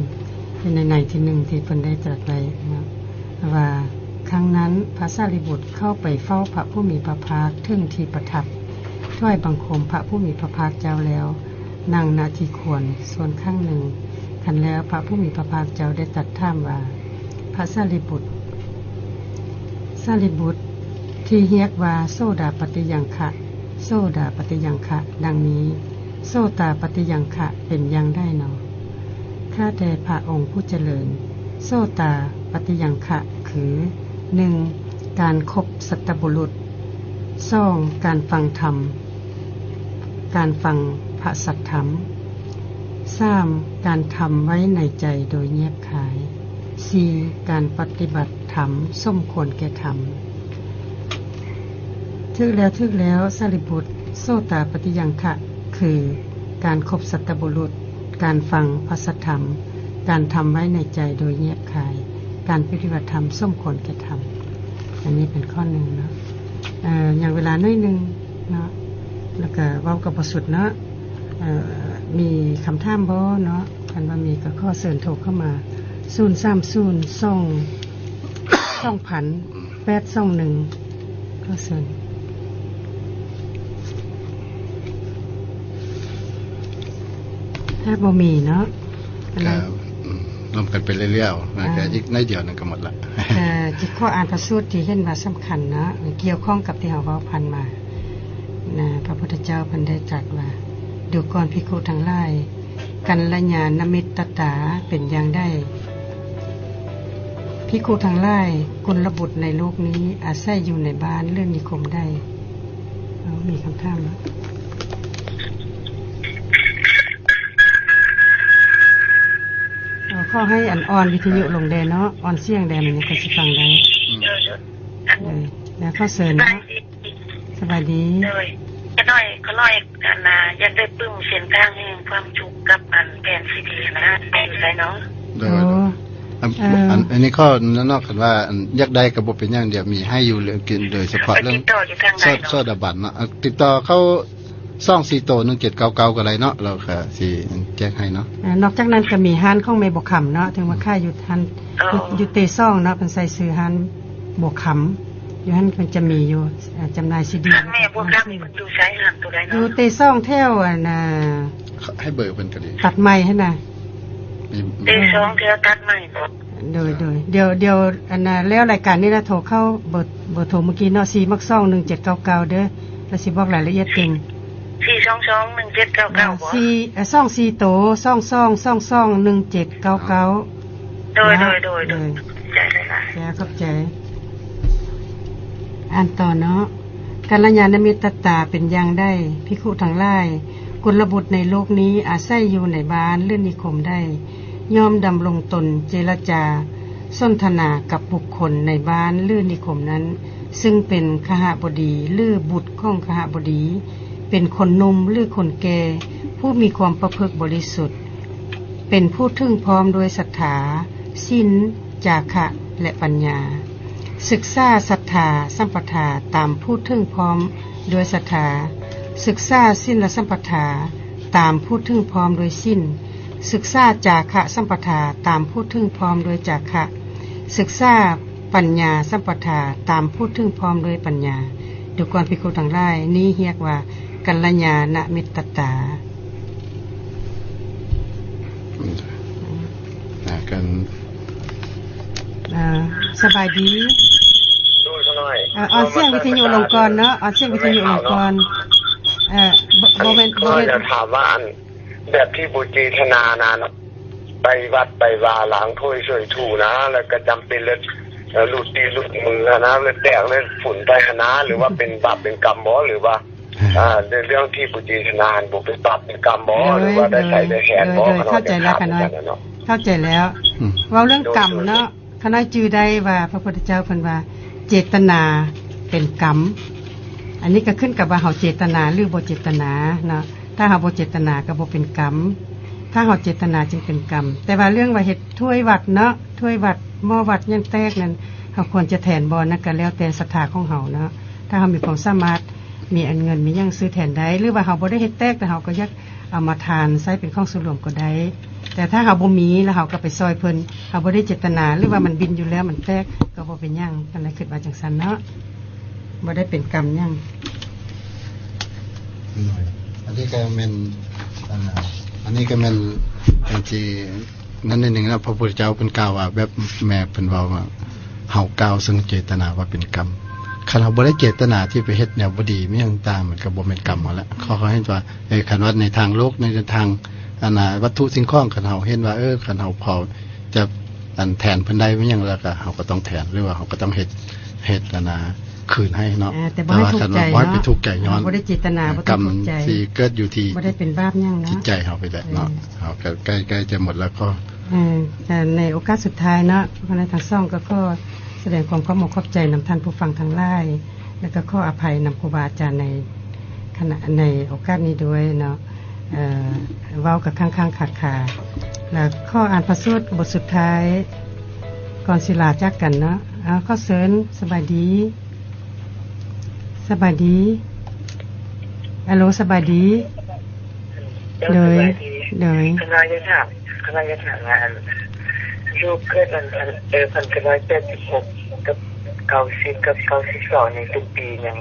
ເຫັນໃນ ໃນທີ່ໜຶ່ງທີ່ເພິ່ນໄດ້ຕລັດໄວ້ເນາະ ວ່າ ຄັ້ງນັ້ນພະສາລີບຸດເຂົ້າໄປເຝົ້າພະຜູ້ມີພະພາກເຖິງທີ່ປະທັບ, ຖວາຍບັງຄົມພະຜູ້ມີພະພາກເຈົ້າແລ້ວ ນັ່ງ ນະ ທີ່ຄວນ. ສ່ວນຄັ້ງໜຶ່ງ ຄັນແລ້ວ ພະຜູ້ມີພະພາກເຈົ້າໄດ້ຕັດຖາມວ່າ ພະສາລີບຸດ ສາລີບຸດ ທີ່ຮຽກວ່າ ໂສດາປັດຕິຍັງຄະ ໂສດາປັດຕິຍັງຄະ ດັ່ງນີ້ ໂສຕາປັດຕິຍັງຄະ ເປັນຢ່າງໃດໜໍ? ຂ້າແດ່ພະອົງຜູ້ຈະເລີນ, ໂສຕາປັດຕິຍັງຄະ ຄື ໜຶ່ງ ການຄົບສັດຕະບຸລຸດ, ສອງ ການຟັງທຳ ການຟັງພະສັດທຳ, ສາມ ການທຳໄວ້ໃນໃຈໂດຍງຽບຄາຍ, ສີ່ ການປະຕິບັດທຳສົມຄວນແກ່ທຳ. ຖືກແລ້ວ, ຖືກແລ້ວ, ສາລີບຸດ, ໂສຕາປັດຕິຍັງຄະ ຄື ການຄົບສັດຕະບຸລຸດ, ການຟັງພະສັດທຳ, ການທຳໄວ້ໃນໃຈໂດຍງຽບຄາຍ, ການປະຕິບັດທຳສົມຄວນແກ່ທຳ. ອັນນີ້ເປັນຂໍ້ໜຶ່ງເນາະ. ເອີ ຍັງເວລາໜ້ອຍໜຶ່ງເນາະ, ແລ້ວກະເວົ້າກໍບໍ່ສຸດເນາະ. ເອີ ມີຄຳຖາມບໍ່ເນາະ? ຄັນວ່າມີກໍຂໍເຊີນໂທເຂົ້າມາ ສູນສາມສູນ ສອງ ສອງພັນ ແປດສອງໜຶ່ງ ຂໍເຊີນ. ຖ້າບໍ່ມີເນາະ ອັນນັ້ນ ກໍ ອືມ ລົມກັນໄປເລື້ອຍໆ ເອີ ກໍອີກໜ້ອຍດຽວໜຶ່ງກໍໝົດລະ. ເອີ ຈະຂໍອ່ານພະສູດທີ່ເຫັນວ່າສຳຄັນເນາະ ກ່ຽວຂ້ອງກັບທີ່ເຮົາເວົ້າຜ່ານມານະ. ພະພຸດທະເຈົ້າເພິ່ນໄດ້ຕລັດວ່າ ດູກ່ອນພິກຂຸທັງຫຼາຍ ກັນລະຍານະມິດຕະຕາເປັນຢ່າງໃດ? ພິກຂຸທັງຫຼາຍ, ກຸນລະບຸດໃນໂລກນີ້ອາໄສຢູ່ໃນບ້ານ ຫຼື ນິຄົມໃດ? ເອົາ ມີຄຳຖາມເນາະ. ເອົາ ຂໍໃຫ້ອັນອ່ອນວິທະຍຸລົງແດ່ເນາະ, ອ່ອນສຽງແດ່ ມັນຈັ່ງຄ່ອຍຊິຟັງໄດ້. ອືມ ເອີ ແລ້ວຂໍເຊີນເນາະ. ສະບາຍດີ. ໂດຍ ຂະນ້ອຍ ຂະນ້ອຍ ອັນນ່າ ຢາກໄດ້ປຶ້ມເສັ້ນທາງແຫ່ງຄວາມສຸກກັບອັນແຜ່ນຊີດີນະ ຢູ່ໃສເນາະ? ໂດຍ ໂດຍ ອັນ ເອີ ອັນ ອັນນີ້ຂໍນອກກັນວ່າ ອັນ ຢາກໄດ້ກໍບໍ່ເປັນຫຍັງ ດຽວມີໃຫ້ຢູ່ເລື່ອງກິນ ໂດຍສະເພາະເລື່ອງ ໂສດາດາບັນເນາະ. ຕິດຕໍ່ເຂົ້າສອງສີ່ໂຕ ໜຶ່ງເຈັດເກົ້າເກົ້າ ກໍໄດ້ເນາະ, ລາວກໍຊິແຈ້ງໃຫ້ເນາະ. ນອກຈາກນັ້ນກໍມີຮ້ານຂອງແມ່ບົວຄຳເນາະ, ເຖິງວ່າຂາຍຢູ່ຫັ້ນ ຢູ່ເຕສອງເນາະ, ເພິ່ນໃສ່ຊື່ຮ້ານບົວຄຳ. ຢູ່ຫັ້ນເພິ່ນຈະມີຢູ່ ຈຳໜ່າຍຊີດີ. ແມ່ບົວຄຳຢູ່ໃສ? ຮ້ານໂຕໃດເນາະ? ຢູ່ເຕສອງແຖວອັນນ່າ ໃຫ້ເບີເພິ່ນກໍດີ ຕັດໃໝຫັ້ນນະ. ເຕສອງແຖວຕັດໃໝບໍ? ໂດຍ ໂດຍ ດຽວ ດຽວອັນນ່າ ແລ້ວລາຍການນີ້ນະ ໂທເຂົ້າເບີ ເບີໂທມື້ກີ້ເນາະ ສີ່ສອງສອງ ໜຶ່ງເຈັດເກົ້າເກົ້າ ເດີ ລະຊິບອກລາຍລະອຽດຕື່ມ. ສີ່ສອງສອງ ໜຶ່ງເຈັດເກົ້າເກົ້າ ບໍ່? ສອງສີ່ໂຕ ສອງສອງສອງສອງ ໜຶ່ງເຈັດເກົ້າເກົ້າ. ໂດຍ ໂດຍ ໂດຍ ໂດຍ ຂອບໃຈຫຼາຍໆ. ຈ້າ ຂອບໃຈ. ອ່ານຕໍ່ເນາະ. ກັນລະຍານະມິດຕະຕາເປັນຢ່າງໃດ? ພິກຂຸທັງຫຼາຍ, ກຸນລະບຸດໃນໂລກນີ້ອາໄສຢູ່ໃນບ້ານ ຫຼື ນິຄົມໃດ ຍ່ອມດຳລົງຕົນເຈລະຈາສົນທະນາກັບບຸກຄົນໃນບ້ານ ຫຼື ນິຄົມນັ້ນ, ຊຶ່ງເປັນຄະຫະບໍດີ ຫຼື ບຸດຂອງຄະຫະບໍດີ, ເປັນຄົນໜຸ່ມ ຫຼື ຄົນແກ່ ຜູ້ມີຄວາມປະພຶດບໍລິສຸດ, ເປັນຜູ້ເຖິງພ້ອມດ້ວຍສັດທາ, ສິນ, ຈາຄະ ແລະ ປັນຍາ. ສຶກສາສັດທາສຳປະທາຕາມຜູ້ເຖິງພ້ອມດ້ວຍສັດທາ, ສຶກສາສິນລະສຳປະທາຕາມຜູ້ເຖິງພ້ອມດ້ວຍສິນ, ສຶກສາຈາຄະສຳປະທາຕາມຜູ້ເຖິງພ້ອມດ້ວຍຈາຄະ, ສຶກສາປັນຍາສຳປະທາຕາມຜູ້ເຖິງພ້ອມດ້ວຍປັນຍາ. ດູກ່ອນພິກຂຸທັງຫຼາຍ, ນີ້ຮຽກວ່າ ກັນລະຍານະມິດຕະຕາ. ອາ ກັນ ອາ ສະບາຍດີ. ໂດຍ ຂະນ້ອຍ ເອີ ອ່ອນສຽງວິທະຍຸລົງກ່ອນເນາະ, ອ່ອນສຽງວິທະຍຸລົງກ່ອນ. ເອີ ບໍ່ ບໍ່ແມ່ນ ບໍ່ແມ່ນ ຂ້ອຍຈະຖາມວ່າ ອັນ ແບບທີ່ບໍ່ເຈດຕະນານະ ໄປວັດໄປວາ ລ້າງຖ້ວຍຊ່ວຍຖູນະ ແລ້ວກໍຈຳເປັນເລີຍ ເອີ ຫຼຸດຕີນຫຼຸດມືຫັ້ນນະ ເລີຍແຕກເລີຍຝຸ່ນໄປຫັ້ນນະ ຫຼືວ່າເປັນບາບເປັນກຳບໍ່ ຫຼືວ່າ ອ່າ ເລື່ອງທີ່ບໍ່ເຈດຕະນາຫັ້ນບໍ່ເປັນບາບເປັນກຳບໍ່ ໂດຍ ຫຼືວ່າໄດ້ໃຊ້ໄດ້ແຮງບໍ່? ໂດຍ ໂດຍ ເຂົ້າໃຈແລ້ວຂະນ້ອຍ ເຂົ້າໃຈແລ້ວ. ອືມ ເວົ້າເລື່ອງກຳເນາະ ໂດຍ ໂດຍ ຂະນ້ອຍຈື່ໄດ້ວ່າພະພຸດທະເຈົ້າເພິ່ນວ່າ ເຈດຕະນາເປັນກຳ. ອັນນີ້ກໍຂຶ້ນກັບວ່າເຮົາເຈດຕະນາ ຫຼື ບໍ່ເຈດຕະນາເນາະ. ຖ້າເຮົາບໍ່ເຈດຕະນາກໍບໍ່ເປັນກຳ, ຖ້າເຮົາເຈດຕະນາຈຶ່ງເປັນກຳ. ແຕ່ວ່າເລື່ອງວ່າເຮັດຖ້ວຍວັດເນາະ, ຖ້ວຍວັດ ໝໍ້ວັດຫຍັງແຕກນັ້ນ ເຮົາຄວນຈະແທນບໍ່ ນັ້ນກໍແລ້ວແຕ່ສັດທາຂອງເຮົາເນາະ. ຖ້າເຮົາມີຄວາມສາມາດ ມີອັນເງິນມີຫຍັງຊື້ແທນໄດ້ ຫຼືວ່າເຮົາບໍ່ໄດ້ເຮັດແຕກ ແຕ່ເຮົາກໍຢາກເອົາມາທານໃຊ້ເປັນຂອງສ່ວນລວມກໍໄດ້. ແຕ່ຖ້າເຮົາບໍ່ມີ ແລ້ວເຮົາກໍໄປຊ່ອຍເພິ່ນ ເຮົາບໍ່ໄດ້ເຈດຕະນາ ຫຼືວ່າມັນບິນຢູ່ແລ້ວມັນແຕກ ກໍບໍ່ເປັນຫຍັງ. ເພິ່ນລະຄິດວ່າຈັ່ງຊັ້ນເນາະ, ບໍ່ໄດ້ເປັນກຳຫຍັງ. ອັນນີ້ກໍແມ່ນ ອັນ ອັນນີ້ກໍແມ່ນອັນທີ່ ນັ້ນໜຶ່ງເນາະ, ພະພຸດທະເຈົ້າເພິ່ນກ່າວວ່າ ແບບແມ່ເພິ່ນເວົ້າວ່າ ເຮົາກ່າວເຊິ່ງເຈດຕະນາວ່າເປັນກຳ. ຄັນເຮົາບໍ່ໄດ້ເຈດຕະນາທີ່ໄປເຮັດແນວບໍ່ດີມີຫຍັງຕ່າງ ມັນກໍບໍ່ແມ່ນກຳເຮົາລະ. ເຂົາເຫັນວ່າ ເອີ ຄັນວ່າໃນທາງໂລກ ໃນທາງ ອັນນ່າ ວັດຖຸສິ່ງຂອງ ຄັນເຮົາເຫັນວ່າ ເອີ ຄັນເຮົາພໍຈະ ອັນ ແທນເພິ່ນໄດ້ມີຫຍັງ ແລ້ວກໍເຮົາກໍຕ້ອງແທນ ຫຼືວ່າເຮົາກໍຕ້ອງເຮັດ ເຮັດ ອັນນ່າ ຄືນໃຫ້ເນາະ. ອ່າ ແຕ່ບໍ່ໃຫ້ທຸກໃຈເນາະ, ບໍ່ໃຫ້ໄປທຸກໃຈ ຍ້ອນ ບໍ່ໄດ້ເຈດຕະນາ ບໍ່ຕ້ອງທຸກໃຈ ກຳມັນຊິເກີດຢູ່ທີ່ ບໍ່ໄດ້ເປັນບາບຫຍັງເນາະ ຈິດໃຈເຮົາໄປແຫຼະເນາະ. ເຮົາກໍໃກ້ ໃກ້ຈະໝົດແລ້ວກໍ ເອີ ໃນໂອກາດສຸດທ້າຍເນາະ ພວກເຮົາທັງສອງກໍຂໍສະແດງຄວາມຂອບອົກຂອບໃຈນຳທ່ານຜູ້ຟັງທັງຫຼາຍ ແລ້ວກໍຂໍອະໄພນຳຄູບາອາຈານໃນຂະນະ ໃນໂອກາດນີ້ດ້ວຍເນາະ. ເອີ ເວົ້າກໍຄ້າງໆຄາໆ ແລ້ວຂໍອ່ານພະສູດບົດສຸດທ້າຍ ກ່ອນຊິລາຈາກກັນເນາະ. ເອົາ ຂໍເຊີນ. ສະບາຍດີ ສະບາຍດີ. ອາໂລ ສະບາຍດີ. ໂດຍ ໂດຍ ສະບາຍດີ. ໂດຍ ຂ້ານ້ອຍຢາກຖາມ ຂ້ານ້ອຍຢາກຖາມວ່າ ອັນ ລູກເກີດ ອັນ ເອີ ພັນເກົ້າຮ້ອຍແປດສິບຫົກ ກັບ ເກົ້າສິບ ກັບ ເກົ້າສິບສອງ ນີ້ເປັນປີຫຍັງ?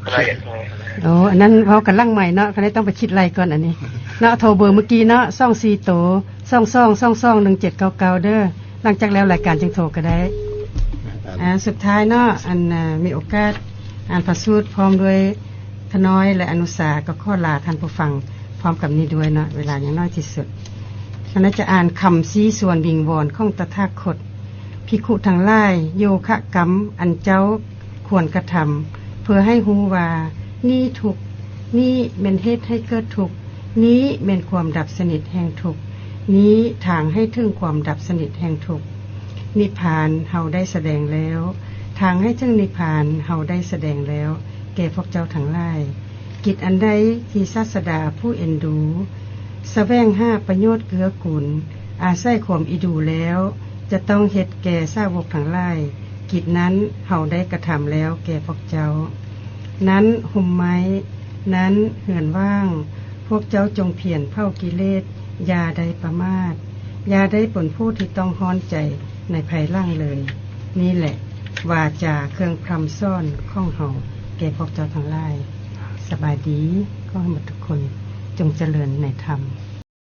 ຂ້ານ້ອຍຢາກຮູ້. ໂອ້ ອັນນັ້ນເວົ້າກັນຫຼັງໄມເນາະ, ຂ້ານ້ອຍຕ້ອງໄປຄິດໄລ່ກ່ອນອັນນີ້ເນາະ. ໂທເບີມື້ກີ້ເນາະ ສອງສີ່ໂຕ ສອງສອງສອງສອງ ໜຶ່ງເຈັດເກົ້າເກົ້າ ເດີ. ຫຼັງຈາກແລ້ວລາຍການຈຶ່ງໂທກໍໄດ້. ອ່າ ສຸດທ້າຍເນາະ ອັນ ມີໂອກາດ ອ່ານພະສູດພ້ອມດ້ວຍຂ້ານ້ອຍ ແລະ ອະນຸສາ ກໍຂໍລາທ່ານຜູ້ຟັງພ້ອມກັບນີ້ດ້ວຍເນາະ, ເວລາຍັງໜ້ອຍທີ່ສຸດ. ຂ້ານ້ອຍຈະອ່ານຄຳຊີ້ຊວນວິງວອນຂອງຕະຖາຄົດ. ພິກຂຸທັງຫຼາຍ, ໂຍຄະກຳອັນເຈົ້າຄວນກະທຳ ເພື່ອໃຫ້ຮູ້ວ່າ ນີ້ທຸກ, ນີ້ແມ່ນເຫດໃຫ້ເກີດທຸກ, ນີ້ແມ່ນຄວາມດັບສນິດແຫ່ງທຸກ, ນີ້ທາງໃຫ້ເຖິງຄວາມດັບສນິດແຫ່ງທຸກ. ນິບພານເຮົາໄດ້ສະແດງແລ້ວ, ທາງໃຫ້ເຖິງນິບພານເຮົາໄດ້ສະແດງແລ້ວແກ່ພວກເຈົ້າທັງຫຼາຍ. ກິດອັນໃດທີ່ສາດສະດາຜູ້ເອັນດູສະແຫວງຫາປະໂຫຍດເກື້ອກູນ ອາໄສຄວາມອີ່ດູແລ້ວ ຈະຕ້ອງເຮັດແກ່ສາວົກທັງຫຼາຍ, ກິດນັ້ນເຮົາໄດ້ກະທຳແລ້ວແກ່ພວກເຈົ້າ. ນັ້ນຮົ່ມໄມ້, ນັ້ນເຮືອນຫວ່າງ, ພວກເຈົ້າຈົ່ງພຽນເຜົາກິເລດ, ຢ່າໄດ້ປະໝາດ, ຢ່າໄດ້ເປັນຜູ້ທີ່ຕ້ອງຮ້ອນໃຈໃນພາຍຫຼັງເລີຍ. ນີ້ແຫຼະວາຈາເຄື່ອງພຣຳສອນຂອງເຮົາແກ່ພວກເຈົ້າທັງຫຼາຍ. ສະບາຍດີ, ຂໍໃຫ້ໝົດທຸກຄົນຈົ່ງຈະເລີນໃນທຳ.